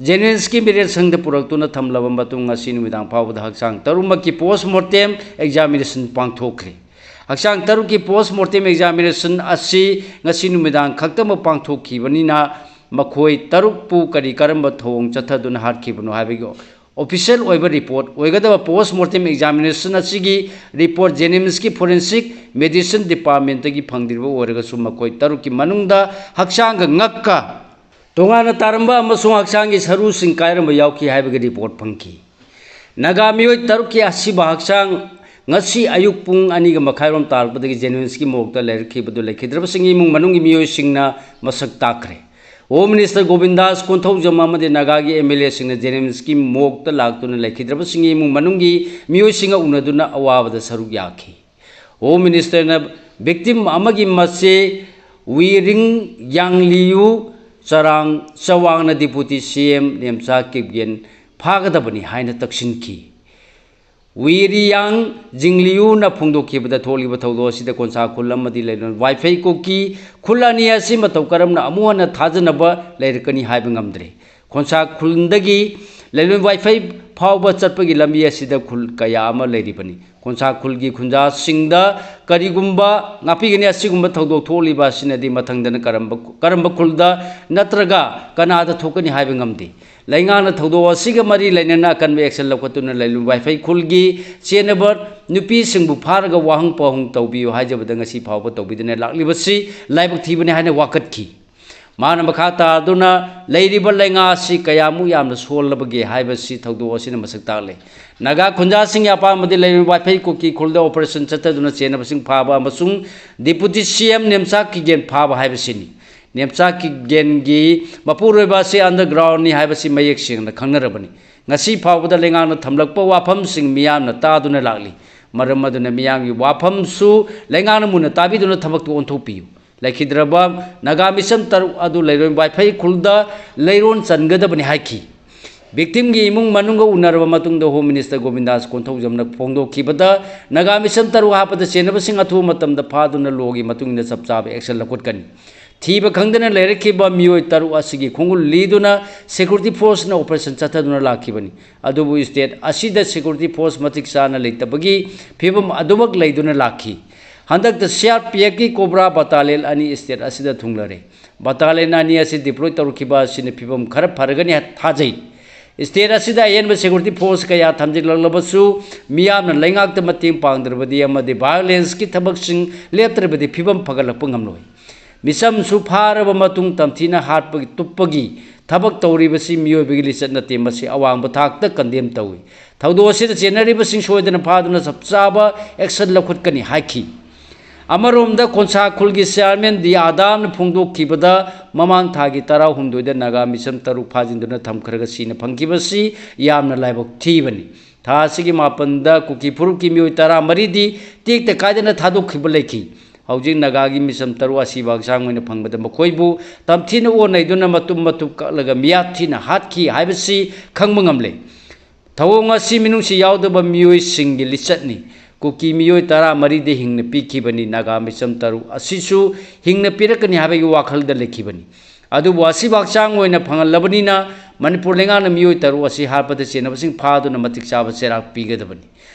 ꯖꯦꯅꯤꯝꯁꯀꯤ ꯃꯤꯔꯦꯜ ꯁꯪꯗ ꯄꯨꯔꯛꯇꯨꯅ ꯊꯝꯂꯕ ꯃꯇꯨꯡ, ꯉꯁꯤ ꯅꯨꯃꯤꯗꯥꯡ ꯐꯥꯎꯕꯗ ꯍꯛꯆꯥꯡ ꯇꯔꯨꯛꯃꯛꯀꯤ ꯄꯣꯁ ꯃꯣꯔꯇꯦꯝ ꯑꯦꯛꯖꯥꯃꯤꯅꯦꯁꯟ ꯄꯥꯡꯊꯣꯛꯈ꯭ꯔꯦ꯫ ꯍꯛꯆꯥꯡ ꯇꯔꯨꯛꯀꯤ ꯄꯣꯁ ꯃꯣꯔꯇꯦꯝ ꯑꯦꯛꯖꯥꯃꯤꯅꯦꯁꯟ ꯑꯁꯤ ꯉꯁꯤ ꯅꯨꯃꯤꯗꯥꯡ ꯈꯛꯇꯃꯛ ꯄꯥꯡꯊꯣꯛꯈꯤꯕꯅꯤꯅ, ꯃꯈꯣꯏ ꯇꯔꯨꯛꯄꯨ ꯀꯔꯤ ꯀꯔꯝꯕ ꯊꯧꯑꯣꯡ ꯆꯠꯊꯗꯨꯅ ꯍꯥꯠꯈꯤꯕꯅꯣ ꯍꯥꯏꯕꯒꯤ ꯑꯣꯐꯤꯁꯤꯌꯦꯜ ꯑꯣꯏꯕ ꯔꯤꯄꯣꯔꯠ ꯑꯣꯏꯒꯗꯕ ꯄꯣꯁ ꯃꯣꯔꯇꯦꯝ ꯑꯦꯛꯖꯥꯃꯤꯅꯦꯁꯟ ꯑꯁꯤꯒꯤ ꯔꯤꯄꯣꯔꯠ ꯖꯦꯅꯤꯝꯁꯀꯤ ꯐꯣꯔꯦꯟꯁꯤꯛ ꯃꯦꯗꯤꯁꯤꯟ ꯗꯤꯄꯥꯔꯠꯃꯦꯟꯇꯒꯤ ꯐꯪꯗ꯭ꯔꯤꯕ ꯑꯣꯏꯔꯒꯁꯨ, ꯃꯈꯣꯏ ꯇꯔꯨꯛꯀꯤ ꯃꯅꯨꯡꯗ ꯍꯛꯆꯥꯡꯒ ꯉꯛꯀ ꯇꯣꯉꯥꯟꯅ ꯇꯥꯔꯝꯕ ꯑꯃꯁꯨꯡ ꯍꯛꯆꯥꯡꯒꯤ ꯁꯔꯨꯁꯤꯡ ꯀꯥꯏꯔꯝꯕ ꯌꯥꯎꯈꯤ ꯍꯥꯏꯕꯒꯤ ꯔꯤꯄꯣꯔꯠ ꯐꯪꯈꯤ꯫ ꯅꯥꯒꯥ ꯃꯤꯑꯣꯏ ꯇꯔꯨꯛꯀꯤ ꯑꯁꯤꯕ ꯍꯛꯆꯥꯡ ꯉꯁꯤ ꯑꯌꯨꯛ ꯄꯨꯡ ꯑꯅꯤꯒ ꯃꯈꯥꯏꯔꯣꯝ ꯇꯥꯔꯛꯄꯗꯒꯤ ꯖꯦꯅꯤꯝꯁꯀꯤ ꯃꯣꯔꯒꯇ ꯂꯩꯔꯛꯈꯤꯕꯗꯨ ꯂꯩꯈꯤꯗ꯭ꯔꯕꯁꯤꯡꯒꯤ ꯏꯃꯨꯡ ꯃꯅꯨꯡꯒꯤ ꯃꯤꯑꯣꯏꯁꯤꯡꯅ ꯃꯁꯛ ꯇꯥꯛꯈ꯭ꯔꯦ꯫ ꯍꯣꯝ ꯃꯤꯅꯤꯁꯇꯔ ꯒꯣꯕꯤꯟꯗꯥꯁ ꯀꯣꯟꯊꯧꯖꯝ ꯑꯃꯗꯤ ꯅꯥꯒꯥꯒꯤ ꯑꯦꯝ ꯑꯦꯜ ꯑꯦꯁꯤꯡꯅ ꯖꯦꯅꯤꯝꯁꯀꯤ ꯃꯣꯔꯒꯇ ꯂꯥꯛꯇꯨꯅ ꯂꯩꯈꯤꯗ꯭ꯔꯕꯁꯤꯡꯒꯤ ꯏꯃꯨꯡ ꯃꯅꯨꯡꯒꯤ ꯃꯤꯑꯣꯏꯁꯤꯡꯒ ꯎꯅꯗꯨꯅ ꯑꯋꯥꯕꯗ ꯁꯔꯨꯛ ꯌꯥꯈꯤ꯫ ꯍꯣꯝ ꯃꯤꯅꯤꯁꯇꯔꯅ ꯚꯤꯛꯇꯤꯝ ꯑꯃꯒꯤ ꯃꯆꯦ ꯋꯤꯔꯤꯡ ꯌꯥꯡꯂꯤꯌꯨ ꯆꯔꯥꯡ ꯆꯋꯥꯡꯅ ꯗꯤꯄꯨꯇꯤ ꯁꯤ ꯑꯦꯝ ꯅꯦꯝꯆꯥ ꯀꯤꯞꯒꯦꯟ ꯐꯥꯒꯗꯕꯅꯤ ꯍꯥꯏꯅ ꯇꯛꯁꯤꯟꯈꯤ꯫ ꯋꯤꯔꯤꯌꯥꯡ ꯖꯤꯡꯂꯤꯌꯨꯅ ꯐꯣꯡꯗꯣꯛꯈꯤꯕꯗ, ꯊꯣꯛꯂꯤꯕ ꯊꯧꯗꯣꯛ ꯑꯁꯤꯗ ꯀꯣꯟꯁꯥ ꯈꯨꯜ ꯑꯃꯗꯤ ꯂꯩꯔꯣꯟ ꯋꯥꯏꯐꯩ ꯀꯨꯀꯤ ꯈꯨꯜ ꯑꯅꯤ ꯑꯁꯤ ꯃꯇꯧ ꯀꯔꯝꯅ ꯑꯃꯨꯛ ꯍꯟꯅ ꯊꯥꯖꯅꯕ ꯂꯩꯔꯛꯀꯅꯤ ꯍꯥꯏꯕ ꯉꯝꯗ꯭ꯔꯦ꯫ ꯈꯣꯟꯁꯥ ꯈꯨꯜꯗꯒꯤ ꯂꯩꯂꯣꯟ ꯋꯥꯏꯐꯩ ꯐꯥꯎꯕ ꯆꯠꯄꯒꯤ ꯂꯝꯕꯤ ꯑꯁꯤꯗ ꯈꯨꯜ ꯀꯌꯥ ꯑꯃ ꯂꯩꯔꯤꯕꯅꯤ꯫ ꯈꯣꯟꯁꯥ ꯈꯨꯜꯒꯤ ꯈꯨꯟꯖꯥꯁꯤꯡꯗ ꯀꯔꯤꯒꯨꯝꯕ ꯉꯥꯛꯄꯤꯒꯅꯤ꯫ ꯑꯁꯤꯒꯨꯝꯕ ꯊꯧꯗꯣꯛ ꯊꯣꯛꯂꯤꯕ ꯑꯁꯤꯅꯗꯤ ꯃꯊꯪꯗꯅ ꯀꯔꯝꯕ, ꯀꯔꯝꯕ ꯈꯨꯜꯗ ꯅꯠꯇ꯭ꯔꯒ ꯀꯅꯥꯗ ꯊꯣꯛꯀꯅꯤ ꯍꯥꯏꯕ ꯉꯝꯗꯦ꯫ ꯂꯩꯉꯥꯛꯅ ꯊꯧꯗꯣꯛ ꯑꯁꯤꯒ ꯃꯔꯤ ꯂꯩꯅꯅ ꯑꯀꯟꯕ action ꯂꯧꯈꯠꯇꯨꯅ ꯂꯩꯂꯣꯟ ꯋꯥꯏꯐꯩ ꯈꯨꯜꯒꯤ ꯆꯦꯟꯅꯕ ꯅꯨꯄꯤꯁꯤꯡꯕꯨ ꯐꯥꯔꯒ ꯋꯥꯍꯪ ꯄꯥꯎꯍꯪ ꯇꯧꯕꯤꯌꯨ ꯍꯥꯏꯖꯕꯗ ꯉꯁꯤ ꯐꯥꯎꯕ ꯇꯧꯕꯤꯗꯨꯅ ꯂꯥꯛꯂꯤꯕꯁꯤ ꯂꯥꯏꯕꯛ ꯊꯤꯕꯅꯤ ꯍꯥꯏꯅ ꯋꯥꯀꯠꯈꯤ꯫ ꯃꯥꯅ ꯃꯈꯥ ꯇꯥꯗꯨꯅ ꯂꯩꯔꯤꯕ ꯂꯩꯉꯥꯛ ꯑꯁꯤ ꯀꯌꯥꯃꯨꯛ ꯌꯥꯝꯅ ꯁꯣꯜꯂꯕꯒꯦ ꯍꯥꯏꯕꯁꯤ ꯊꯧꯗꯣꯛ ꯑꯁꯤꯅ ꯃꯁꯛ ꯇꯥꯛꯂꯦ꯫ ꯅꯥꯒꯥ ꯈꯨꯟꯖꯥꯁꯤꯡꯒꯤ ꯑꯄꯥꯝꯕꯗꯤ ꯂꯩꯔꯤꯕ ꯋꯥꯏꯐꯩ ꯀꯨꯀꯤ ꯈꯨꯜꯗ operation ꯆꯠꯊꯗꯨꯅ ꯆꯦꯟꯅꯕꯁꯤꯡ ꯐꯥꯕ ꯑꯃꯁꯨꯡ Deputy C M ꯅꯦꯝꯆꯥ ꯀꯤꯒꯦꯟ ꯐꯥꯕ ꯍꯥꯏꯕꯁꯤꯅꯤ꯫ ꯅꯦꯝꯆꯥ ꯀꯤꯒꯦꯟꯒꯤ ꯃꯄꯨꯔꯣꯏꯕ ꯑꯁꯤ underground ꯅꯤ ꯍꯥꯏꯕꯁꯤ ꯃꯌꯦꯛ ꯁꯦꯡꯅ ꯈꯪꯅꯔꯕꯅꯤ꯫ ꯉꯁꯤ ꯐꯥꯎꯕꯗ ꯂꯩꯉꯥꯛꯅ ꯊꯝꯂꯛꯄ ꯋꯥꯐꯝꯁꯤꯡ ꯃꯤꯌꯥꯝꯅ ꯇꯥꯗꯨꯅ ꯂꯥꯛꯂꯤ꯫ ꯃꯔꯝ ꯑꯗꯨꯅ ꯃꯤꯌꯥꯝꯒꯤ ꯋꯥꯐꯝꯁꯨ ꯂꯩꯉꯥꯛꯅ ꯃꯨꯟꯅ ꯇꯥꯕꯤꯗꯨꯅ ꯊꯕꯛꯇꯨ ꯑꯣꯟꯊꯣꯛꯄꯤꯌꯨ꯫ ꯂꯩꯈꯤꯗ꯭ꯔꯕ ꯅꯥꯒꯥ ꯃꯤꯁꯝ ꯇꯔꯨꯛ ꯑꯗꯨ ꯂꯩꯔꯣꯟ ꯋꯥꯏꯐꯩ ꯈꯨꯜꯗ ꯂꯩꯔꯣꯟ ꯆꯟꯒꯗꯕꯅꯤ ꯍꯥꯏꯈꯤ꯫ ꯚꯤꯛꯇꯤꯝꯒꯤ ꯏꯃꯨꯡ ꯃꯅꯨꯡꯒ ꯎꯅꯔꯕ ꯃꯇꯨꯡꯗ ꯍꯣꯝ ꯃꯤꯅꯤꯁꯇꯔ ꯒꯣꯕꯤꯟꯗꯥꯁ ꯀꯣꯟꯊꯧꯖꯝꯅ ꯐꯣꯡꯗꯣꯛꯈꯤꯕꯗ ꯅꯥꯒꯥ ꯃꯤꯁꯝ ꯇꯔꯨꯛ ꯍꯥꯠꯄꯗ ꯆꯦꯟꯅꯕꯁꯤꯡ ꯑꯊꯨꯕ ꯃꯇꯝꯗ ꯐꯥꯗꯨꯅ ꯂꯣꯒꯤ ꯃꯇꯨꯡ ꯏꯟꯅ ꯆꯞ ꯆꯥꯕ ꯑꯦꯛꯁꯟ ꯂꯧꯈꯠꯀꯅꯤ꯫ ꯊꯤꯕ ꯈꯪꯗꯅ ꯂꯩꯔꯛꯈꯤꯕ ꯃꯤꯑꯣꯏ ꯇꯔꯨꯛ ꯑꯁꯤꯒꯤ ꯈꯣꯡꯒꯨꯜ ꯂꯤꯗꯨꯅ ꯁꯦꯀ꯭ꯌꯨꯔꯤꯇꯤ ꯐꯣꯔꯁꯅ ꯑꯣꯄꯔꯦꯁꯟ ꯆꯠꯊꯗꯨꯅ ꯂꯥꯛꯈꯤꯕꯅꯤ꯫ ꯑꯗꯨꯕꯨ ꯁ꯭ꯇꯦꯠ ꯑꯁꯤꯗ ꯁꯦꯀ꯭ꯌꯨꯔꯤꯇꯤ ꯐꯣꯔꯁ ꯃꯇꯤꯛ ꯆꯥꯅ ꯂꯩꯇꯕꯒꯤ ꯐꯤꯕꯝ ꯑꯗꯨꯃꯛ ꯂꯩꯗꯨꯅ ꯂꯥꯛꯈꯤ꯫ ꯍꯟꯗꯛꯇ ꯁꯤ ꯑꯥꯔ ꯄꯤ ꯑꯦꯐꯀꯤ ꯀꯣꯕ꯭ꯔꯥ ꯕꯇꯥꯂꯤꯌꯟ ꯑꯅꯤ ꯁ꯭ꯇꯦꯠ ꯑꯁꯤꯗ ꯊꯨꯡꯂꯔꯦ꯫ ꯕꯇꯥꯂꯤꯌꯟ ꯑꯅꯤ ꯑꯁꯤ ꯗꯤꯄ꯭ꯂꯣꯏ ꯇꯧꯔꯛꯈꯤꯕ ꯑꯁꯤꯅ ꯐꯤꯕꯝ ꯈꯔ ꯐꯔꯒꯅꯤ ꯊꯥꯖꯩ꯫ ꯁ꯭ꯇꯦꯠ ꯑꯁꯤꯗ ꯑꯍꯦꯟꯕ ꯁꯦꯀ꯭ꯌꯨꯔꯤꯇꯤ ꯐꯣꯔꯁ ꯀꯌꯥ ꯊꯝꯖꯤꯜꯂꯛꯂꯕꯁꯨ ꯃꯤꯌꯥꯝꯅ ꯂꯩꯉꯥꯛꯇ ꯃꯇꯦꯡ ꯄꯥꯡꯗ꯭ꯔꯕꯗꯤ ꯑꯃꯗꯤ ꯚꯥꯏꯑꯣꯂꯦꯟꯁꯀꯤ ꯊꯕꯛꯁꯤꯡ ꯂꯦꯞꯇ꯭ꯔꯕꯗꯤ ꯐꯤꯕꯝ ꯐꯒꯠꯂꯛꯄ ꯉꯝꯂꯣꯏ꯫ ꯃꯤꯁꯝꯁꯨ ꯐꯥꯔꯕ ꯃꯇꯨꯡ ꯇꯝꯊꯤꯅ ꯍꯥꯠꯄꯒꯤ ꯇꯨꯞꯄꯒꯤ ꯊꯕꯛ ꯇꯧꯔꯤꯕꯁꯤ ꯃꯤꯑꯣꯏꯕꯒꯤ ꯂꯤꯆꯠ ꯅꯠꯇꯦ, ꯃꯁꯤ ꯑꯋꯥꯡꯕ ꯊꯥꯛꯇ ꯀꯟꯗꯦꯝ ꯇꯧꯏ꯫ ꯊꯧꯗꯣꯛ ꯑꯁꯤꯗ ꯆꯦꯟꯅꯔꯤꯕꯁꯤꯡ ꯁꯣꯏꯗꯅ ꯐꯥꯗꯨꯅ ꯆꯞ ꯆꯥꯕ ꯑꯦꯛꯁꯟ ꯂꯧꯈꯠꯀꯅꯤ ꯍꯥꯏꯈꯤ꯫ ꯑꯃꯔꯣꯝꯗ ꯀꯣꯟꯁꯥ ꯈꯨꯜꯒꯤ ꯆꯤꯌꯥꯔꯃꯦꯟ ꯗꯤ ꯑꯥꯗꯥꯝꯅ ꯐꯣꯡꯗꯣꯛꯈꯤꯕꯗ ꯃꯃꯥꯡ ꯊꯥꯒꯤ ꯇꯔꯥꯍꯨꯝꯗꯣꯏꯗ ꯅꯥꯒꯥ ꯃꯤꯁꯝ ꯇꯔꯨꯛ ꯐꯥꯖꯤꯟꯗꯨꯅ ꯊꯝꯈ꯭ꯔꯒ ꯁꯤꯅ ꯐꯪꯈꯤꯕꯁꯤ ꯌꯥꯝꯅ ꯂꯥꯏꯕꯛ ꯊꯤꯕꯅꯤ꯫ ꯊꯥ ꯑꯁꯤꯒꯤ ꯃꯥꯄꯟꯗ ꯀꯨꯀꯤ ꯐꯨꯔꯨꯞꯀꯤ ꯃꯤꯑꯣꯏ ꯇꯔꯥꯃꯔꯤꯗꯤ ꯇꯦꯛꯇ ꯀꯥꯏꯗꯅ ꯊꯥꯗꯣꯛꯈꯤꯕ ꯂꯩꯈꯤ꯫ ꯍꯧꯖꯤꯛ ꯅꯥꯒꯥꯒꯤ ꯃꯤꯁꯝ ꯇꯔꯨꯛ ꯑꯁꯤꯕ ꯍꯛꯆꯥꯡ ꯑꯣꯏꯅ ꯐꯪꯕꯗ ꯃꯈꯣꯏꯕꯨ ꯇꯝꯊꯤꯅ ꯑꯣꯟꯅꯩꯗꯨꯅ ꯃꯇꯨꯝ ꯃꯇꯨꯝ ꯀꯛꯂꯒ ꯃꯤꯌꯥꯠ ꯊꯤꯅ ꯍꯥꯠꯈꯤ ꯍꯥꯏꯕꯁꯤ ꯈꯪꯕ ꯉꯝꯂꯦ꯫ ꯊꯧꯑꯣꯡ ꯑꯁꯤ ꯃꯤꯅꯨꯡꯁꯤ ꯌꯥꯎꯗꯕ ꯃꯤꯑꯣꯏꯁꯤꯡꯒꯤ ꯂꯤꯆꯠꯅꯤ꯫ ꯀꯨꯀꯤ ꯃꯤꯑꯣꯏ ꯇꯔꯥꯃꯔꯤꯗꯤ ꯍꯤꯡꯅ ꯄꯤꯈꯤꯕꯅꯤ꯫ ꯅꯥꯒꯥ ꯃꯤꯁꯝ ꯇꯔꯨꯛ ꯑꯁꯤꯁꯨ ꯍꯤꯡꯅ ꯄꯤꯔꯛꯀꯅꯤ ꯍꯥꯏꯕꯒꯤ ꯋꯥꯈꯜꯗ ꯂꯩꯈꯤꯕꯅꯤ꯫ ꯑꯗꯨꯕꯨ ꯑꯁꯤꯕꯨ ꯍꯛꯆꯥꯡ ꯑꯣꯏꯅ ꯐꯪꯍꯜꯂꯕꯅꯤꯅ ꯃꯅꯤꯄꯨꯔ ꯂꯩꯉꯥꯛꯅ ꯃꯤꯑꯣꯏ ꯇꯔꯨꯛ ꯑꯁꯤ ꯍꯥꯠꯄꯗ ꯆꯦꯟꯅꯕꯁꯤꯡ ꯐꯥꯗꯨꯅ ꯃꯇꯤꯛ ꯆꯥꯕ ꯆꯩꯔꯥꯛ ꯄꯤꯒꯗꯕꯅꯤ꯫